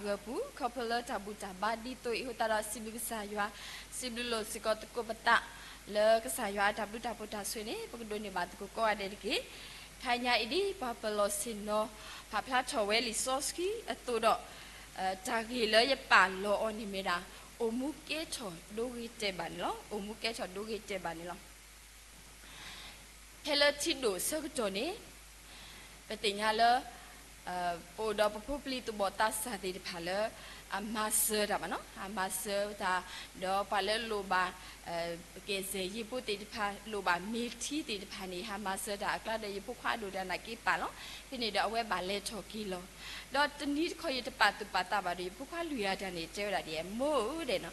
ဂၢၢ်ပူၤ ခီဖျိလၢတၢ်ဘူၣ်တၢ်ဘါဒ်သိးအံၤအဃိသတးဒီး စံးဘျုးကစၢ်ယွၤ, စံးဘျုးလိာ်စ့ၢ်ကီးသကိးပသး လၢကစၢ်ယွၤအတၢ်ဘျုးတၢ်ဖှိၣ်တၢ်ဆိၣ်ဂ့ၤန့ၣ် ပကဒိးန့ၢ်ဘၣ်သကိးကိးဂၤဒဲးတက့ၢ်. ခါညါအံၤဒ်ပှၤပလီၢ်ဆ့ၣ်နီၤ ပာ်ဖျါထီၣ်ဝဲလံာ်စီဆှံအသိးဒီး တၢ်ဂ့ၢ်လၢယပာ်လီၤအီၤန့ၣ်မ့ၢ်ဒၣ် အိၣ်မူကဲထီၣ်ဒိဂ့ၤတဲာ်ဘၣ်န့ၣ်လီၤ. အိၣ်မူကဲထီၣ်ဒိဂ့ၤတဲာ်ဘၣ်န့ၣ်လီၤ. ဖဲလၢထံဒိၣ်အဆၢကတီၢ်န့ၣ် ပသ့ၣ်ညါလၢ ပအိၣ်ဒီးပဖိပလံၤသူၣ်ဘီၣ်သးစၢ်သ့ၣ်တဖၣ်လၢ အမၤစၢၤတၢ်ဘၣ်နီၤ, အမၤစၢၤတၢ်, ဒီးပှၤလၢလိၣ်ဘၣ် ကဲးစဲၣ်ယ့ၢ်ဖိသ့ၣ်တဖၣ် လိၣ်ဘၣ်မ့ၤထံသ့ၣ်တဖၣ်န့ၣ် ဟးမၤစၢၤတၢ်အကျါဒီး ယဖိခွါဒိၣ်တၢ်နာ်က့ပာ်လီၤ. ဖဲန့ၣ်ဒီးအဝဲဘၣ်လဲၤထီၣ်က့ၤလီၤ. ဒီးတနံၤတခီယတပာ်သူၣ်ပာ်သးဘၣ်ဒီး ယဖိခွါလွံၢ်ဂၤတၢ်န့ၣ် တဲဝဲဒၣ်ဒ်အံၤ, မိၢ်ဧၢဒီးနီၤ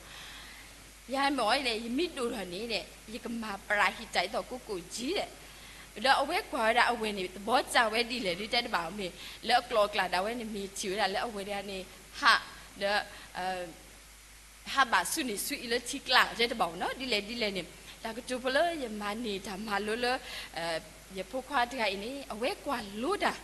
ယၤမ့ၢ်အီၤန့ၣ် ယမ့ၢ်ဒိၣ်ထီၣ်န့ၣ် ယကမၤပရၤဟံးတၢ်ဒ်သိးကိးကိးကံဒီး, ဒီးအဝဲကွၢ်ဝဲဒၣ်အဝဲၢ်န့ၣ် သဘီစၢ်ဝဲဒ်လဲၣ်ဒ်တဲတဘၣ်အီၤမ့ၢ် လၢအကျိၤအကျဲဒၣ်ဝဲန့ၣ် မ့ၢ်ထံၣ်ဝဲဒၣ်လၢအဝဲၢ်တဂၤန့ၣ် ဟး ဒီး ဟးဘၣ်ဆူန့ၣ်ဆူအံၤလၢထံကျါ တဲတဘၣ်အီၤနီၤ ဒ်လဲၣ်ဒ်လဲၣ်န့ၣ် တၢ်ကတိၤဖိလၢယမၤန့ၢ်တၢ်မၤလိလၢ ယဖိခွါတဂၤအံၤန့ၣ် အဝဲကွၢ်လိတၢ်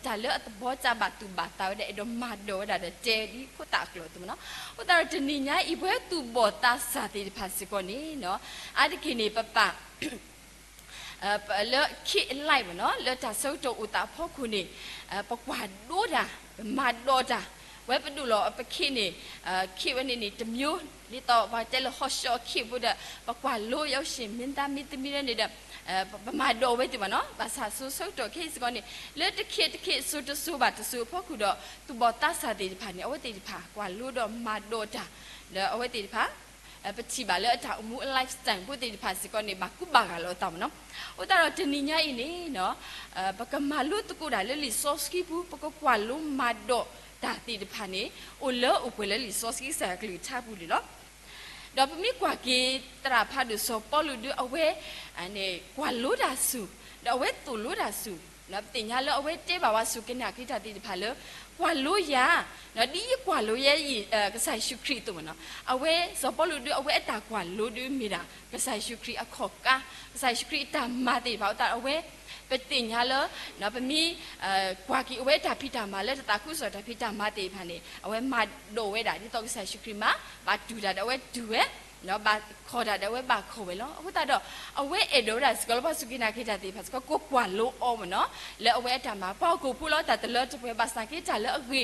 တၢ်လၢအသဘီစၢ်ဘၣ်သူၣ်ဘၣ်သးဝဲဒၣ် အဲၣ်ဒိးမၤဒိးဝဲဒၣ်ဒီးတဲဒ်ဖိသၣ်အကျိၤအသိးမ့ၢ်နီၤ. အဃိသတးဒီးတနံၤညါအံၤ ပဝဲသူၣ်ဘီၣ်သးစၢ်သ့ၣ်တဖၣ်စ့ၢ်ကီးန့ၣ် အါတက့ၢ်န့ၣ် ပပာ် လၢခ့အလံာ်မ့ၢ်နီၤ လၢတၢ်ဆၢကတီၢ်အိၣ်သးအဖီခိၣ်န့ၣ် ပကွၢ်ဒိတၢ်, ပမၤဒိးတၢ်, ဝဲပဒိၣ်လီၤပခ့န့ၣ် ခ့ဝဲန့ၣ်န့ၣ် တစ်မျိုး ဒ်သိးပှၤတဲလၢဟီၣ်ၡီၣ်ခ့ဖိဒီး ပကွၢ်လိရုပ်ရှင် မင်းသားမင်းသမီးလၢန့ၣ်ဒီး ပမၤဒိးဝဲသ့ၣ်ဘၣ်နီၤ. ဘၣ်ဆၣ်စိၤဆၢကတီၢ်ခဲအံၤစ့ၢ်ကီးန့ၣ် လၢတခ့တခ့စိၤတစိၤဘၣ်တစိၤအဖီခိၣ်ဒီး သူၣ်ဘီၣ်သးစၢ်သ့ၣ်တဖၣ်န့ၣ် အဝဲသ့ၣ်တဖၣ်ကွၢ်လိဒီးမၤဒိးတၢ် ဒီးအဝဲသ့ၣ်တဖၣ် ပထံၣ်ဘၣ်လၢအတၢ်အိၣ်မူအ lifestyle ဖိသ့ၣ်တဖၣ်စ့ၢ်ကီးန့ၣ် ဘၣ်ကူဘၣ်ဂာ်လိာ်အသးမ့ၢ်နီၤ. အဃိသတးဒီးတနံၤညါအံၤန့ၣ် ပကမၤလိသကိးတၢ်လၢလံာ်စီဆှံပူၤ ပကကွၢ်လိမၤဒိးတၢ်သ့ၣ်တဖၣ်န့ၣ် အိၣ်လၢအိၣ်ပှဲၤလၢလံာ်စီဆှံကစၢ်ယွၤကလုၢ်ကထါပူၤန့ၣ်လီၤ. ဒီးပမ့ၢ်ကွၢ်က့ၤသရၣ်ဖးဒိၣ်စီၤပီလူးဒုး အဝဲ ကွၢ်လိတၢ်ဆူၣ်, ဒီးအဝဲသိၣ်လိတၢ်ဆူၣ်, ပသ့ၣ်ညါလၢအဝဲတဲဘၣ်ပှၤစူၢ်က့ၤနာ်က့ၤတၢ်သ့ၣ်တဖၣ်လၢ ကွၢ်လိယၤ, ဒ်ယကွၢ်လိယဲ ကစၢ်ယ့ၣ်ၡူးခရံာ်အသိးမ့ၢ်နီၤ. အဝဲစီၤပီလူးဒုး အဝဲအတၢ်ကွၢ်လိဒုးမ့ၢ်ဒၣ် ကစၢ်ယ့ၣ်ၡူးခရံာ်အခီၣ်ကါ, ကစၢ်ယ့ၣ်ၡူးခရံာ်အတၢ်မၤသ့ၣ်တဖၣ်အဃိသတး အဝဲ ပသ့ၣ်ညါလၢ ပမ့ၢ် ကွၢ်က့ၤအဝဲတၢ်ဖံးတၢ်မၤလၢတၢ်သးခုကစီၣ်တၢ်ဖံးတၢ်မၤသ့ၣ်တဖၣ်န့ၣ် အဝဲမၤဒိးဝဲဒၣ် ဒ်သိးကစၢ်ယ့ၣ်ၡူးခရံာ်မၤ ဘၣ်တူၢ်တၢ်ဒီးအဝဲတူၢ်ဝဲ, ဘၣ်ခီၣ်တၢ်ဒီးအဝဲဘၣ်ခီၣ်ဝဲလီၤ. အဃိသတးဒီး အဝဲအဲၣ်ဒိးဝဲဒၣ်စ့ၢ်ကီးလၢပှၤစူၢ်က့ၤနာ်က့ၤတၢ်သ့ၣ်တဖၣ်စ့ၢ်ကီး ကကွၢ်လိအီၤမ့ၢ်နီၤ, လၢအဝဲအတၢ်မၤ ပှၤဟီၣ်ခိၣ်ဖိလီၤ တၢ်တလၢတပှဲၤ ဘၣ်ဆၣ်က့တၢ်လၢအဂ့ၤ,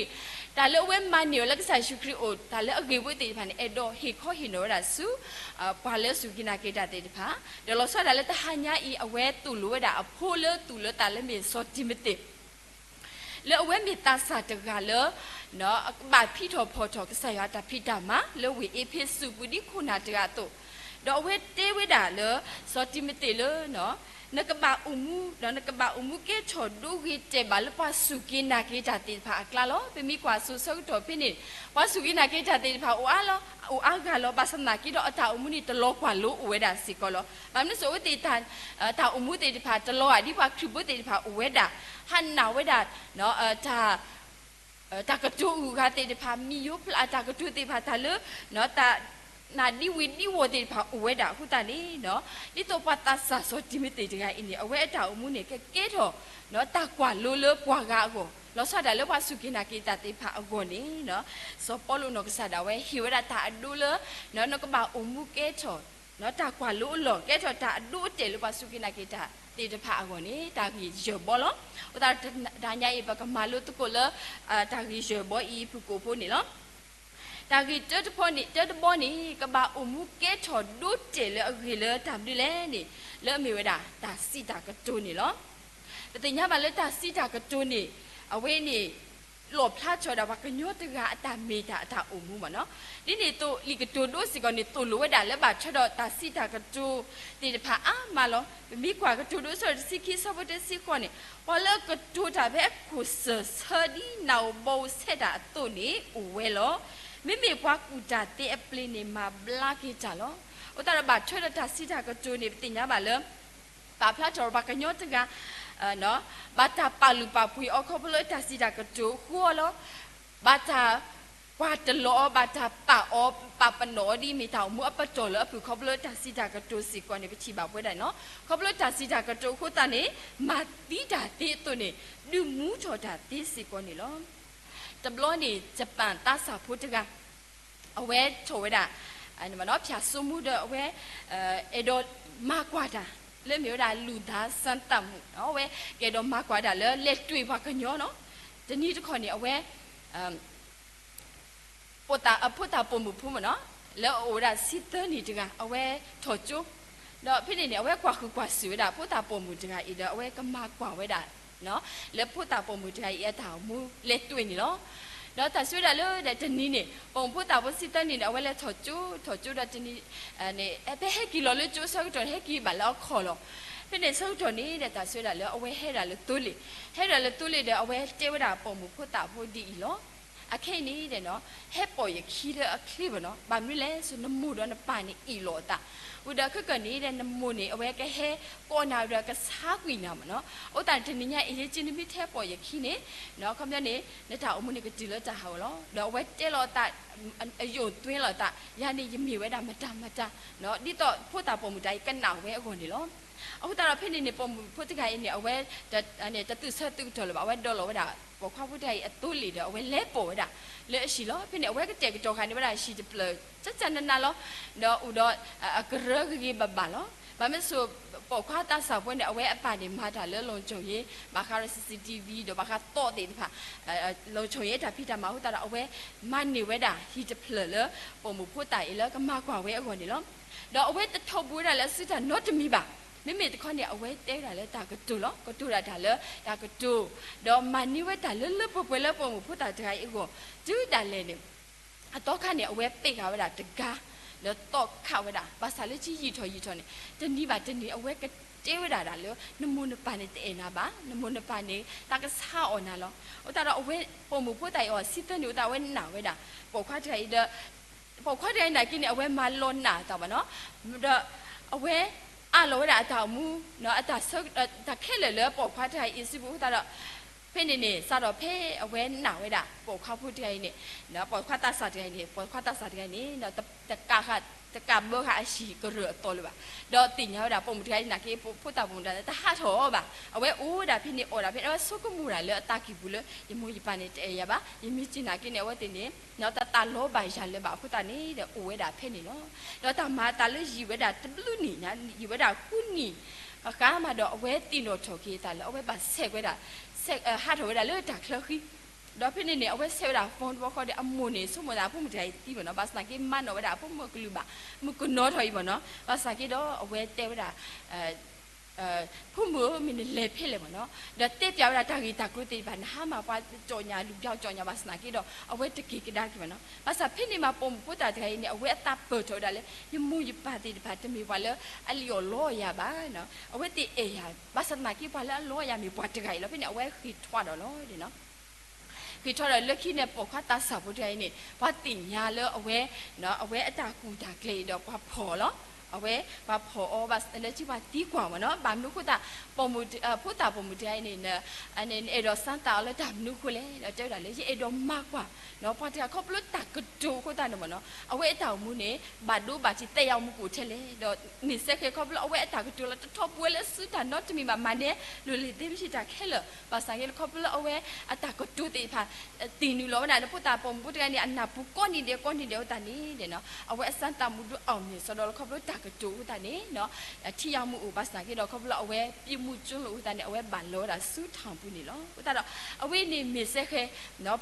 တၢ်လၢအဝဲမၤန့ၢ်အီၤလၢကစၢ်ယ့ၣ်ၡူးခရံာ်အအိၣ် တၢ်လၢအဂ့ၤဖိသ့ၣ်တဖၣ်န့ၣ် အဲၣ်ဒိးဟ့ၣ်ခီဟ့ၣ်နီၤဝဲဒၣ်ဆူ ပှၤလၢစူၢ်က့ၤနာ်က့ၤတၢ်သ့ၣ်တဖၣ်, ဒီးလီၤဆီဒၣ်တၢ်လၢတဟါညါအံၤ အဝဲသိၣ်လိဝဲဒၣ်အဖိလၢသူၣ်လၢသးလၢမ့ၢ်စီၤတံၤမသ့း လၢအဝဲမ့ၢ်သးစၢ်တဂၤလၢ ကဘၣ်ဖံးထီၣ်ဖီၣ်ထီၣ်ကစၢ်ယွၤအတၢ်ဖံးတၢ်မၤ လၢဝ့ၢ်အ့းဖ့းစူးပူၤဒ်ခိၣ်နၢ်တဂၤအသိး, ဒီးအဝဲတဲဝဲဒၣ်လၢ စီၤတံၤမသ့းလၢ နကဘၣ်အိၣ်မူ ဒီးနကဘၣ်အိၣ်မူကဲထီၣ်ဒိဂ့ၤတဲာ်ဘၣ်လၢပှၤစူၢ်က့ၤနာ်က့ၤတၢ်သ့ၣ်တဖၣ်အကျါလီၤ. ပမ့ၢ်ကွၢ်စိၤဆၢကတီၢ်ဖဲန့ၣ် ပှၤစူၢ်က့ၤနာ်က့ၤတၢ်သ့ၣ်တဖၣ်အိၣ်အါလီၤ, အိၣ်အါဂၤလီၤ. ဘၣ်ဆၣ်သနာ်က့ဒီး အတၢ်အိၣ်မူန့ၣ် တလီၤကွၢ်လိအိၣ်ဝဲဒၣ်စ့ၢ်ကီးလီၤ. ဘၣ်မနုၤအဃိ အဝဲသ့ၣ် တၢ်အိၣ်မူသ့ၣ်တဖၣ် တလီၤဂာ်ဒ်ပှၤခရံာ်ဖိသ့ၣ်တဖၣ်အိၣ်ဝဲဒၣ်, ဟးနာ်ဝဲဒၣ် တၢ် တၢ်ကတိၤအုၣ်အဂၤသ့ၣ်တဖၣ် မံယိဖျါ တၢ်ကတိၤသ့ၣ်တဖၣ် တၢ်လၢ တၢ်နာ်ဒံဝံၤဒံဝီၤသ့ၣ်တဖၣ်အိၣ်ဝဲဒၣ်အဃိသတးန့ၣ် ဒ်သိးပှၤသးစၢ်စီၤတံၤမသ့းတဂၤအံၤန့ၣ် အဝဲအတၢ်အိၣ်မူန့ၣ် ကကဲထီၣ် တၢ်ကွၢ်လိလၢပှၤဂၤအဂီၢ် လီၤဆီဒၣ်တၢ်လၢပှၤစူၢ်က့ၤနာ်က့ၤတၢ်သ့ၣ်တဖၣ်အဂီၢ်န့ၣ် စီၤပီလူးနီၢ်ကစၢ်ဒၣ်ဝဲဟ့ၣ်ဝဲဒၣ်တၢ်အဒိလၢ နကဘၣ်အိၣ်မူကဲထီၣ် တၢ်ကွၢ်လိအလီၢ် ကဲထီၣ်တၢ်အဒိအတဲာ်လၢပှၤစူၢ်က့ၤနာ်က့ၤတၢ်သ့ၣ်တဖၣ်အဂီၢ်န့ၣ် တၢ်ဂ့ၢ်ယဲၢ်ဘီလီၤ. အဃိသတး တနံၤညါအံၤ ပကမၤလိသကိးလၢ တၢ်ဂ့ၢ်ယဲၢ်ဘီအံၤအဖုၣ်ကိာ်ဖိန့ၣ်လီၤ. တၢ်ဂ့ၢ်တၢတဘီန့ၣ် တၢတဘီန့ၣ် ကဘၣ်အိၣ်မူကဲထီၣ်ဒိတဲာ်လၢအဂ့ၤလၢတၢ်မနုၤလဲၣ်န့ၣ် လၢအမ့ၢ်ဝဲဒၣ်တၢ်စံးတၢ်ကတိၤန့ၣ်လီၤ. ပသ့ၣ်ညါဘၣ်လၢတၢ်စံးတၢ်ကတိၤန့ၣ် အဝဲန့ၣ် လီၣ်ဖျါထီၣ်ဝဲဒၣ်ပှၤကညီတဂၤအတၢ်မ့ၢ်တၢ်အတၢ်အိၣ်မူမ့ၢ်နီၤ. ဒ်န့ၣ်အသိး လံာ်ကတိၤဒိစ့ၢ်ကီးန့ၣ် သိၣ်လိဝဲဒၣ်လၢဘၣ်ထွဲဒီးတၢ်စံးတၢ်ကတိၤသ့ၣ်တဖၣ်အါမးလီၤ. ပမ့ၢ်ကွၢ်ကတိၤဒိအဆၢဒိၣ်တဆံခံ အဆၢဖိတဆံဃိးန့ၣ် ပှၤလၢအကတိၤတၢ်ဖဲအခိၣ်စၢၢ်ဆၢဒ်နၢ်ဧိၤဘီဧိၤဆဲးတၢ်အသိးန့ၣ် အိၣ်ဝဲလီၤ. မ့မ့ၢ်ပှၤကူၣ်တၢ်သ့အပျ့ၤန့ၣ် မၤဘျါက့ၤတၢ်လီၤ. အဃိသတးဒီး ဘၣ်ထွဲဒီးတၢ်စံးတၢ်ကတိၤန့ၣ် ပသ့ၣ်ညါဘၣ်လၢ ပာ်ဖျါထီၣ်ပှၤကညီတဂၤ ဘၣ်တၢ်ပာ်လုၢ်ပာ်ပှ့ၤအီၤခီဖျိလၢတၢ်စံးတၢ်ကတိၤအဃိလီၤ. ဘၣ်တၢ်ကွၢ်တလီၤအီၤ ဘၣ်တၢ်ပာ်အီၤ ပာ်ပနီၣ်အီၤဒ်အမ့ၢ်တၢ်အိၣ်မူအပတီၢ်လၢအဖုၣ် ခီဖျိလၢတၢ်စံးတၢ်ကတိၤစ့ၢ်ကီးန့ၣ် ပထံၣ်ဘၣ်ပဝဲဒၣ်န့ၣ်လီၤ. ခီဖျိလၢတၢ်စံးတၢ်ကတိၤအဃိသတးန့ၣ် မၤသံတၢ်သ့အသိးန့ၣ် ဒုးမူထီၣ်တၢ်သ့စ့ၢ်ကီးန့ၣ်လီၤ. တဘျီန့ၣ် ယပၣ်သးစၢ်ဖိတဂၤ အဝဲထီၣ်ဝဲဒၣ် ဖၠၣ်စိမူဒီး အဝဲအဲၣ်ဒိးမၤကွၢ်တၢ် လၢမ့ၢ်ဝဲဒၣ်လူၣ်သးစၢ်သၣ်မူၣ်, အဝဲကအဲၣ်ဒိးမၤကွၢ်ဒၣ်လၢလဲၤတွံၢ်ပှၤကညီနီၤ. တနံၤတခီန့ၣ် အဝဲ ဖိသၣ်ပိာ်မုၣ်ဖိမ့ၢ်နီၤ လၢအအိၣ်ဝဲဒၣ်ဆံသၢနံၣ်တဂၤ အဝဲထီၣ်ကၠိ, ဒီးဖဲန့ၣ်န့ၣ် အဝဲကွၢ်ဃုာ်ကွၢ်စူၣ်ဝဲဒၣ် ဖိသၣ်ပိာ်မုၣ်တဂၤအံၤဒီး အဝဲကမၤကွၢ်ဝဲဒၣ် လၢဖိသၣ်ပိာ်မုၣ်တဂၤအံၤအတၢ်အိၣ်မူလဲၤတွံၢ်န့ၣ်လီၤ. ဒီးတၢ်စံးဝဲဒၣ်လၢတနံၤန့ၣ် ပိာ်မုၣ်ဖိသၣ်ဖိဆံသၢနံၣ်န့ၣ် အဝဲလဲၤထီၣ်ကၠိ ထီၣ်ကၠိဒီးတနံၤန့ၣ် ဖဲဟဲက့ၤလီၤလၢကၠိအဆၢကတီၢ်န့ၣ် ဟဲက့ၤဘၣ်လၢအခီၣ်လီၤ. ဖဲန့ၣ်ဆၢကတီၢ်န့ၣ်ဒီး တၢ်စံးဝဲဒၣ်လၢအဝဲဟဲဒၣ်လၢသိလ့ၣ်, ဟဲဒၣ်လၢသိလ့ၣ်ဒီး အဝဲတဲဝဲဒၣ်ပိာ်မုၣ်ဖိသၣ်ဖိဒ်အံၤလီၤ. အခဲအံၤန့ၣ်ဒီး ဟဲပိာ်ယခံလၢအချ့ဘၣ်နီၤ, ဘၣ်မနုၤလဲၣ် နမိၢ်ဒီးနပၢ်န့ၣ်အ့ၣ်လိာ်အသး, ဝံၤဒီးခဲကနံၣ်အံၤန့ၣ်ဒီး နမိၢ်န့ၣ် အဝဲကဟဲကိးနၤဒီးကဆါကွံာ်နၤမ့ၢ်နီၤ. အဃိသတးန့ၣ် တနံၤညါအံၤ ယဲက့နမ့ၢ်ထဲပိာ်ယခံန့ၣ် ခီပညီန့ၣ် နတၢ်အိၣ်မူန့ၣ်ကတုၤလၢတၢ်ဟးဂီၤလီၤ. ဒီးအဝဲတဲလီၤအသး အယိာ်သွဲလီၤအသး ယၤန့ၣ်ယမ့ၢ်ဝဲဒၣ်မတၤမတၤ ဒ်သိးဖိသၣ်ပိာ်မုၣ်တဂၤအံၤကနၣ်ဝဲအဂီၢ်န့ၣ်လီၤ. အဃိသတးဒီးဖဲန့ၣ်န့ၣ် ပိာ်မုၣ်ဖိတဂၤအံၤန့ၣ် အဝဲ တသုးဆၢသုးကတီၢ်လၢၤဘၣ်, အဝဲဒိးလီၤဝဲဒၣ် ပိာ်ခွါဖိတဂၤအံၤအသိလ့ၣ်ဒီး အဝဲလဲၤပိာ်ဝဲဒၣ်လၢအဟံၣ်လီၤ. ဖဲန့ၣ် အဝဲကတဲာ်ကတီၤဃာ်န့ၢ်ဝဲဒၣ်ဟံၣ်တဖျၢၣ် ကၠၢကၠၢနးနးလီၤ. ဒီးအိၣ်ဒီးအကရၢဂ့ၤဂ့ၤဘၣ်ဘၣ်လီၤ. ဘၣ်မ့ၢ်ဆိ ပိာ်ခွါသးစၢ်ဖိန့ၣ် အဝဲအပၢ်န့ၣ် မၤတၢ်လၢ လုံခြုံရေး ဘၣ်ဃးဒီး စီၣ်စံၣ်တံၣ်ဝံၣ် ဒီးဘၣ်ဃးသီးသ့ၣ်တဖၣ် လုံခြုံရေး တၢ်ဖံးတၢ်မၤအဃိသတးဒီး အဝဲမၤန့ၢ်ဝဲဒၣ်ဟံၣ်တဖျၢၣ်လၢ ပိာ်မုၣ်ဖိသၣ်အံၤလၢကမၤကွၢ်ဝဲအဂီၢ်န့ၣ်လီၤ. ဒီးအဝဲတထီဘိဝဲဒၣ်လၢအစုတၢ်နီတမံၤဘၣ်. မ့မ့ၢ်တခီန့ၣ် အဝဲတဲဝဲဒၣ်လၢတၢ်ကတိၤလီၤ. ကတိၤဒၣ်တၢ်လၢတၢ်ကတိၤ, ဒီးမၤန့ၢ်ဝဲတၢ်လၢလၢပှဲၤပှဲၤလၢပိာ်မုၣ်ဖိသၣ်တဂၤအံၤအဂီၢ်, တုၤဒၣ်လဲာ်န့ၣ် အသီခါန့ၣ် အဝဲပ့းဃာ်ဝဲဒၣ်တဂၤ ဒီးသီခးဝဲဒၣ် ဘၣ်ဆၣ်လၢကယံာ်ထီၣ်ယံာ်ထီၣ်န့ၣ် တနံၤဘၣ်တနံၤ အဝဲကတဲဝဲဒၣ်ဒၣ်လၢ နမိၢ်နပၢ်န့ၣ်တအဲၣ်နၤဘၣ်, နမိၢ်နပၢ်န့ၣ် သးကဆါအီၣ်နၤလီၤ. အဃိသတးဒီး အဝဲပိာ်မုၣ်ဖိသၣ်အံၤအီၤ ဆံသၢနံၣ်အဃိသတး အဝဲနာ်ဝဲဒၣ် ပိာ်ခွါတဂၤအံၤဒီး ပိာ်ခွါတဂၤအံၤနာ်က့န့ၣ် အဝဲမၤလီၤနာ်အသးဘၣ်နီၤ, ဒီးအဝဲအးလီၤဝဲဒၣ်အတၢ်အိၣ်မူ အတၢ်ဆၢ တၢ်ခဲလၢာ်လၢပိာ်ခွါတဂၤအံၤစုပူၤအဃိသတးဒီး ဖဲန့ၣ်န့ၣ် စးထီၣ်ဖဲအဝဲနာ်ဝဲဒၣ် ပိာ်ခွါဖိတဂၤအံၤန့ၣ် ပိာ်ခွါသးစၢ်တဂၤအံၤန့ၣ် ပိာ်ခွါသးစၢ်တဂၤအံၤန့ၣ် တကးဃာ် တကးဘၢဃာ်အဟံၣ်ကရၢၢ်အသီလၢၤဘၣ်. ဒီးသ့ၣ်ညါဝဲဒၣ် ပိာ်မုၣ်တဂၤအံၤနာ်က့ ဖိသၣ်ပိာ်မုၣ်တဂၤန့ၣ် တဟးထီၣ်အီၤဘၣ်. အဝဲအိၣ်ဝဲဒၣ်ဖဲန့ၣ် အီၣ်ဒၣ်ဖဲန့ၣ် အဝဲဆိကမိၣ်ဒၣ်လၢအသးကံၢ်ပူၤလၢ ယမိၢ်ယပၢ်န့ၣ်တအဲၣ်ယၤဘၣ်, ယမ့ၢ်စံးနာ်က့န့ၣ် အဝဲသ့ၣ်န့ၣ် တသးလီဘၣ်ယၤလၢၤဘၣ်အဃိသတးန့ၣ်ဒီး အိၣ်ဝဲဒၣ်ဖဲန့ၣ်လီၤ. ဒီးတၢ်မၤအသးလၢယံာ်ဝဲဒၣ်တဘျုးနံၣ်ညါ ယံာ်ဝဲဒၣ်ဃုနံၣ် ဃၣ်ဃၣ်မးဒီး အဝဲသ့ၣ်နီၣ်ထီၣ်က့ၤအသးလၢ အဝဲဘၣ်ဆဲးဝဲဒၣ် ဟးထီၣ်ဝဲဒၣ်လၢတၢ်ချၢဃံ ဒီးဖဲန့ၣ်န့ၣ် အဝဲဆဲးဝဲဒၣ် phone တဘျီဃီဒီး အမိၢ်န့ၣ် ဆိကမိၣ်သးအဖိမုၣ်တဂၤအံၤသံဘၣ်နီၤ, ဘၣ်ဆၣ်သနာ်က့ မၤနီၣ်ဝဲဒၣ်အဖိမုၣ်အကလုၢ်ဘၣ်, မုၣ်ကနီၤထီၣ်အံၤဘၣ်နီၤ, ဘၣ်ဆၣ်သနာ်က့ဒီး အဝဲတဲဝဲဒၣ် ဖိမုၣ်ဧၢ မ့ၢ်နလဲၤဖဲလဲၣ်ဘၣ်နီၤ, ဒီးတဲပျးဝဲဒၣ်တၢ်ဂ့ၢ်တၢ်ကျိၤသ့ၣ်တဖၣ် နဟါမၢ်ပှၤကၠီၣ်ညါ လူၤပျီကၠီၣ်ညါ ဘၣ်ဆၣ်သနာ်က့ဒီး အဝဲတက့ၤကဒါက့ၤဘၣ်နီၤ, ဘၣ်ဆၣ်ဖဲန့ၣ်မး ပိာ်မုၣ်ဖိသၣ်တဂၤအံၤန့ၣ် အဝဲအသးပၢၢ်ထီၣ်ဝဲဒၣ်လၢ ယမိၢ်ယပၢ်သ့ၣ်တဖၣ် တမ့ၢ်ပှၤလၢအလံၣ်အီၣ်လီအီၣ်ယၤဘၣ်နီၤ, အဝဲသ့ၣ်အဲၣ်ယၤ ဘၣ်ဆၣ်သနာ်က့ ပှၤလၢအလီအီၣ်ယၤမ့ၢ်ပှၤတဂၤအံၤလီၤ. ဖဲန့ၣ် အဝဲဃ့ၢ်ထွါဒီးလီၤ ဃ့ၢ်ထွါဒီးလၢခံန့ၣ် ပိာ်ခွါသးစၢ်ဖိတဂၤအံၤန့ၣ် ပှၤသ့ၣ်ညါလၢအဝဲ အဝဲအတၢ်ကူၣ်တၢ်ကျဲၤအံၤဒီး ပှၤဖီၣ်အီၤလီၤ. အဝဲပှၤဖီၣ်အီၤဘၣ်လၢခံပှၤသံကွၢ်မ့ၢ်နီၤ, ဘၣ်မနုၤအဃိသတး ပိာ်မုၣ် ဖိသၣ်ပိာ်မုၣ်တဂၤအံၤန့ၣ် နအဲၣ်ဒိးစမ်းသပ်အီၤလၢတၢ်မနုၤအဃိလဲၣ်, ဒီးတဲဝဲဒၣ်လၢ ယအဲၣ်ဒိးမၤကွၢ် ပှၤတဂၤခီဖျိတၢ်ကတိၤအဃိသတးန့ၣ်မ့ၢ်နီၤ, အဝဲအတၢ်အိၣ်မူန့ၣ် ဘၣ်ဒိဘၣ်ထံး သဲယၤမူကိၣ်ထဲလဲၣ်, ဒီးမ့ၢ်စဲဃဲ ခီဖျိအဝဲအတၢ်ကတိၤလၢ တထီဘိလၢအစုတၢ်နီတမံၤဘၣ် မၤနဲလိာ်လံၤသ့မ့ၢ်ဆံးတၢ်ခဲလၢာ်, ဘၣ်ဆၣ်သနာ်က့လၢ ခီဖျိလၢအဝဲအတၢ်ကတိၤသ့ၣ်တဖၣ် သ့ၣ်နုာ်လီၤဝဲဒၣ်လၢဖိသၣ်ပိာ်မုၣ်ဖိတဂၤန့ၣ် အနၢ်ပူၤကိးနံၤဒဲးကိးနံၤဒဲးအဃိသတးန့ၣ် အဝဲအစမ်းသပ်မှု ဒုးအောင်မြင် စီဒီလၢ ခီဖျိတၢ်ကတိၤအဃိသတးန့ၣ် ထံၣ်ယၤမူအိၣ် ဘၣ်ဆၣ်သနာ်က့ဒီး ခီဖျိလၢအဝဲ ပြစ်မှုကျူးလွန် အဃိသတးန့ၣ် အဝဲဘၣ်လီၤဝဲဒၣ်ဆူထောင်ပူၤန့ၣ်လီၤ. အဃိသတးဒီး အဝဲန့ၣ်မ့ၢ်စဲဃဲ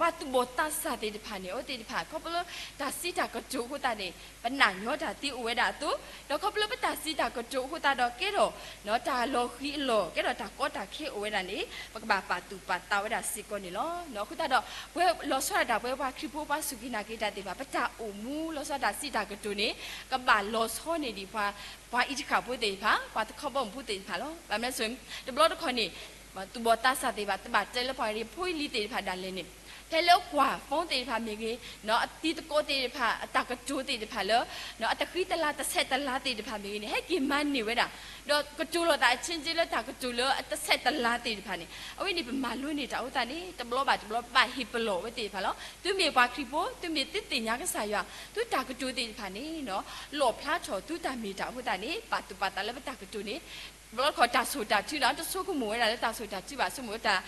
ပှၤသူၣ်ဘီၣ်သးစၢ်သ့ၣ်တဖၣ်န့ၣ် အဝဲသ့ၣ်တဖၣ် ခီဖျိလၢတၢ်စံးတၢ်ကတိၤအဃိသတးန့ၣ် ပနာ်ညီတၢ်သ့အိၣ်ဝဲဒၣ်အသိး, ဒီးခီဖျိလၢပတၢ်စံးတၢ်ကတိၤအဃိသတးဒီး ကဲထီၣ် တၢ်လီၤဃံၤအလီၢ် ကဲထီၣ်တၢ်ကီတၢ်ခဲအိၣ်ဝဲဒၣ်န့ၣ် ပကဘၣ်ပာ်သူၣ်ပာ်သးဝဲဒၣ်စ့ၢ်ကီးန့ၣ်လီၤ. အဃိသတးဒီး ပဝဲလီၤဆီဒၣ်တၢ် ပဝဲပှၤခရံာ်ဖိ ပှၤစူၢ်က့ၤနာ်က့ၤတၢ်သ့ၣ်တဖၣ် ပတၢ်အိၣ်မူလီၤဆီဒၣ်တၢ်စံးတၢ်ကတိၤန့ၣ် ကဘၣ်လီၤဆီန့ၢ်ဒံးပှၤ ပှၤအံၤတဃၣ်ဖိသ့ၣ်တဖၣ် ပှၤတခီဘီမုၢ်ဖိသ့ၣ်တဖၣ်လီၤ. ဘၣ်မနုၤလဲၣ်, တဘျီတခီၣ်န့ၣ် သူၣ်ဘီၣ်သးစၢ်သ့ၣ်တဖၣ် တဘၣ်တဲလၢပှၤဂ့ၢ်ဖိလံၤသ့ၣ်တဖၣ်ဒၣ်လဲာ်န့ၣ် ဖဲလၢကွၢ် phone သ့ၣ်တဖၣ်မ့ၢ်ဂ့ၤ, အသံသကိးသ့ၣ်တဖၣ် အတၢ်ကတိၤသ့ၣ်တဖၣ်လၢ အတဃံတလၤတဆဲးတလၤသ့ၣ်တဖၣ်မ့ၢ်ဂ့ၤန့ၣ် ဟဲက့ၤမၤန့ၢ်ဝဲဒၣ်, ဒီးကတိၤလီၤသးအချင်းချင်းလၢတၢ်ကတိၤလၢအတဆဲးတလၤသ့ၣ်တဖၣ်န့ၣ် အဝဲန့ၣ်ပမၤလိန့ၢ်တၢ်အဃိသတးန့ၣ် တဘျီဘၣ်တဘျီဘၣ်ဟ့ၣ်ပလီၢ်ဝဲသ့ၣ်တဖၣ်လီၤ. သုမ့ၢ်ပှၤခရံာ်ဖိ သုမ့ၢ်သုသ့ၣ်ညါကစၢ်ယွၤ သုတၢ်ကတိၤသ့ၣ်တဖၣ်န့ၣ် လီၣ်ဖျါထီၣ်သုတၢ်မ့ၢ်တၢ်အဃိသတးန့ၣ် ပာ်သူၣ်ပာ်သးလၢပတၢ်ကတိၤန့ၣ် ဘျီတခီၣ်တၢ်ဆိၣ်တၢ်ထုဒီး တဆိကမိၣ်ဝဲဒၣ်လၢတၢ်ဆိၣ်တၢ်ထုဘၣ်, ဆိကမိၣ်ဝဲတၢ်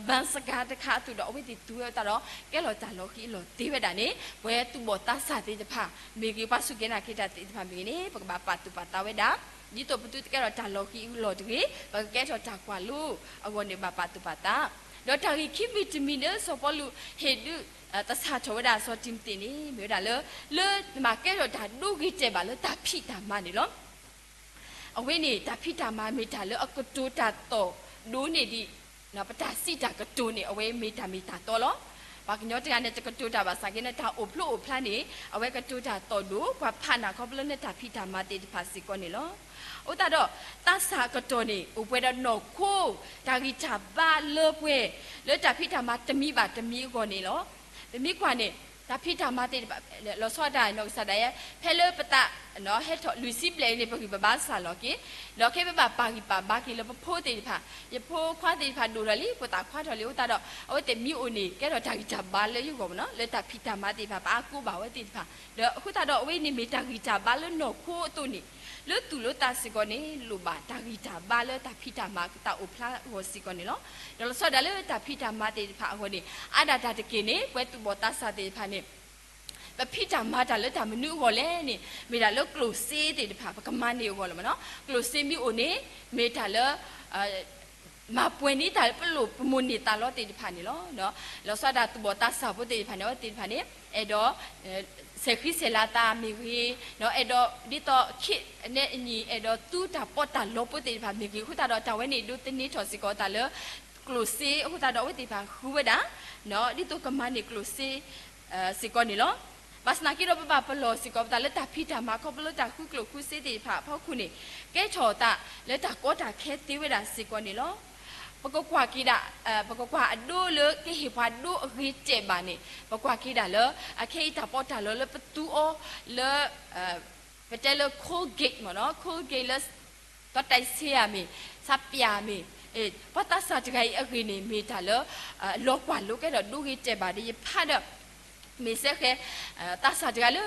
ဘၣ်စကၤတခါအသိးဒီး အဝဲသ့ၣ်သူဝဲအသးဒီး ကဲထီၣ်တၢ်လီၤဃံၤအလီၢ်သ့ဝဲဒၣ်န့ၣ် ပှၤသူၣ်ဘီၣ်သးစၢ်သ့ၣ်တဖၣ်မ့ၢ်ဂ့ၤ, ပှၤစူၢ်က့ၤနာ်က့ၤတၢ်သ့ၣ်တဖၣ်မ့ၢ်ဂ့ၤန့ၣ် ပကဘၣ်ပာ်သူၣ်ပာ်သးဝဲဒၣ်, ဒ်သိးပသုတကဲထီၣ်တၢ်လီၤဃံၤအလီၢ်တဂ့ၤ, ပကကဲထီၣ်တၢ်ကွၢ်လိအဂီၢ်န့ၣ် ဘၣ်ပာ်သူၣ်ပာ်သး. ဒီးတၢ်ဂ့ၢ်ခံမံၤတမံၤလၢစီၤပီလူးဟ့ၣ်ဒုးသဆၣ်ထီၣ်ဝဲဒၣ်စီၤတံၤမသ့းန့ၣ် မ့ၢ်ဝဲဒၣ်လၢ လၢနဘၣ်ကဲထီၣ်တၢ်ဒိဂ့ၤတဲာ်ဘၣ်လၢတၢ်ဖံးတၢ်မၤန့ၣ်လီၤ. အဝဲန့ၣ် တၢ်ဖံးတၢ်မၤမ့ၢ်တၢ်လၢအကတိၤတၢ်သီၣ်ဒိၣ်န့ၢ်ဒံး ပတၢ်စံးတၢ်ကတိၤန့ၣ် အဝဲမ့ၢ်တၢ်မ့ၢ်တၢ်တီလီၤ. ပှၤကညီတဂၤန့ၣ် တကတိၤတၢ်ဘၣ်ဆၣ်က့န့ၣ် တၢ်အိၣ်ဖျိအိၣ်ဖျါန့ၣ် အဝဲကတိၤတၢ်သီၣ်ဒိၣ် ပှၤဖးနၢ်ခီဖျိလၢနတၢ်ဖံးတၢ်မၤသ့ၣ်တဖၣ်စ့ၢ်ကီးန့ၣ်လီၤ. အဃိသတးဒီး သးစၢ်အကတီၢ်န့ၣ် အိၣ်ပှဲၤဒီးနီၢ်ခိ တၢ်ဂံၢ်တၢ်ဘါလၢပှဲၤ လၢတၢ်ဖံးတၢ်မၤတမံၤဘၣ်တမံၤအဂီၢ်န့ၣ်လီၤ. ပမ့ၢ်ကွၢ်န့ၣ် တၢ်ဖံးတၢ်မၤသ့ၣ်တဖၣ် လီၤဆီဒၣ်တၢ်နီၢ်ကစၢ်ဒၣ်ယဲ ဖဲလၢပသး ဟဲထီၣ်လွံၢ်ဆံဘျဲၣ်အံၤန့ၣ် ပဂံၢ်ပဘါစၢ်လီၤက့ၤ, ဒီးခဲအံၤပဘၣ်ပာ်ဂံၢ်ပာ်ဘါက့ၤလၢပဖိသ့ၣ်တဖၣ်, ယဖိခွါသ့ၣ်တဖၣ်ဒိၣ်ထီၣ်လံ ဖိသၣ်ခွါထီၣ်လံ အဃိသတးဒီး အဝဲသ့ၣ်မ့ၢ်အိၣ်န့ၣ် ကဲထီၣ်တၢ်ဂံၢ်တၢ်ဘါလၢယဂီၢ်မ့ၢ်နီၤ လၢတၢ်ဖံးတၢ်မၤသ့ၣ်တဖၣ် ပအါကိးဘၣ်ဝဲသ့ၣ်တဖၣ်, ဒီးအဃိသတးဒီး အဝဲအံၤန့ၣ်မ့ၢ်တၢ်ဂံၢ်တၢ်ဘါလၢနီၢ်ခိအသိးန့ၣ် လၢသူၣ်လၢသးစ့ၢ်ကီးန့ၣ် လိၣ်ဘၣ်တၢ်ဂံၢ်တၢ်ဘါလၢတၢ်ဖံးတၢ်မၤတၢ်အိၣ်ဖျါအဂီၢ်စ့ၢ်ကီးန့ၣ်လီၤ. ဒီးလီၤဆီဒၣ်တၢ်လၢတၢ်ဖံးတၢ်မၤသ့ၣ်တဖၣ်အဂီၢ်န့ၣ် အါဒၣ်တၢ်တက့ၢ်န့ၣ် ပဝဲသူၣ်ဘီၣ်သးစၢ်သ့ၣ်တဖၣ်န့ၣ် ပဖံးတၢ်မၤတၢ်လၢတၢ်မနုၤအဂီၢ်လဲၣ်န့ၣ် မ့ၢ်ဒၣ်လၢကျိၣ်စ့သ့ၣ်တဖၣ် ပကမၤန့ၢ်အဂီၢ်လီၤမ့ၢ်နီၤ. ကျိၣ်စ့မ့ၢ်အိၣ်န့ၣ် မ့ၢ်တၢ်လၢ မၤပှဲၤန့ၢ်တၢ်လၢပလိၣ်ပမိၢ်န့ၢ်သးလီသ့ၣ်တဖၣ်န့ၣ်လီၤ. လီၤဆီဒၣ်တၢ်သူၣ်ဘီၣ်သးစၢ်ဖိသ့ၣ်တဖၣ်န့ၣ် အဝဲသ့ၣ်တဖၣ်န့ၣ် အဲၣ်ဒိး ဆဲးဃံဆဲးလၤသးမ့ၢ်ဂ့ၤ, အဲၣ်ဒိးဒ်သိး ခေတ်နဲ့အညီ အဲၣ်ဒိးသူတၢ်ပီးတၢ်လီဖိသ့ၣ်တဖၣ်မ့ၢ်ဂ့ၤ, အဃိသတးဒီးတၢ်ဝဲန့ၣ်ဒိးသန့ၤထီၣ်စ့ၢ်ကီးအသးလၢ ကျိၣ်စ့ အဃိသတးဒီးအဝဲသ့ၣ်တဖၣ်ဃုဝဲဒၣ် ဒ်သိးကမၤန့ၢ်ကျိၣ်စ့ စ့ၢ်ကီးန့ၣ်လီၤ. ဘၣ်ဆၣ်သနာ်က့ဒီး ပဘၣ်ပလီၢ်စ့ၢ်ကီးပသးလၢတၢ်ဖံးတၢ်မၤခီဖျိလၢတၢ်ဃုကျိၣ်ဃုစ့သ့ၣ်တဖၣ်အဖီခိၣ်န့ၣ် ကဲထီၣ်အသးလၢတၢ်ကီတၢ်ခဲသ့ဝဲဒၣ်စ့ၢ်ကီးန့ၣ်လီၤ. ပကကွၢ်က့ၤဒၣ် ပကကွၢ်အဒိလၢကဟ့ၣ်ပှၤဒိအဂ့ၤတဲာ်ဘၣ်န့ၣ် ပကွၢ်က့ၤဒၣ်လၢ အခဲအံၤတၢ်ပီးတၢ်လီလၢပသူအီၤ လၢ ပတဲလၢ Colgate မ့ၢ်နီၤ Colgate လၢ တီတဲးဆ့ဧါမ့ၢ် ဆးပၠးမ့ၢ် ပှၤသးစၢ်တဂၤအံၤအဂ့ၢ်န့ၣ် မ့ၢ်တၢ်လၢ လီၤကွၢ်လိကဲထီၣ်ဒိဂ့ၤတဲာ်ဘၣ်ဒီး ယဖးဒီး မ့ၢ်စဲဃဲ သးစၢ်တဂၤလၢ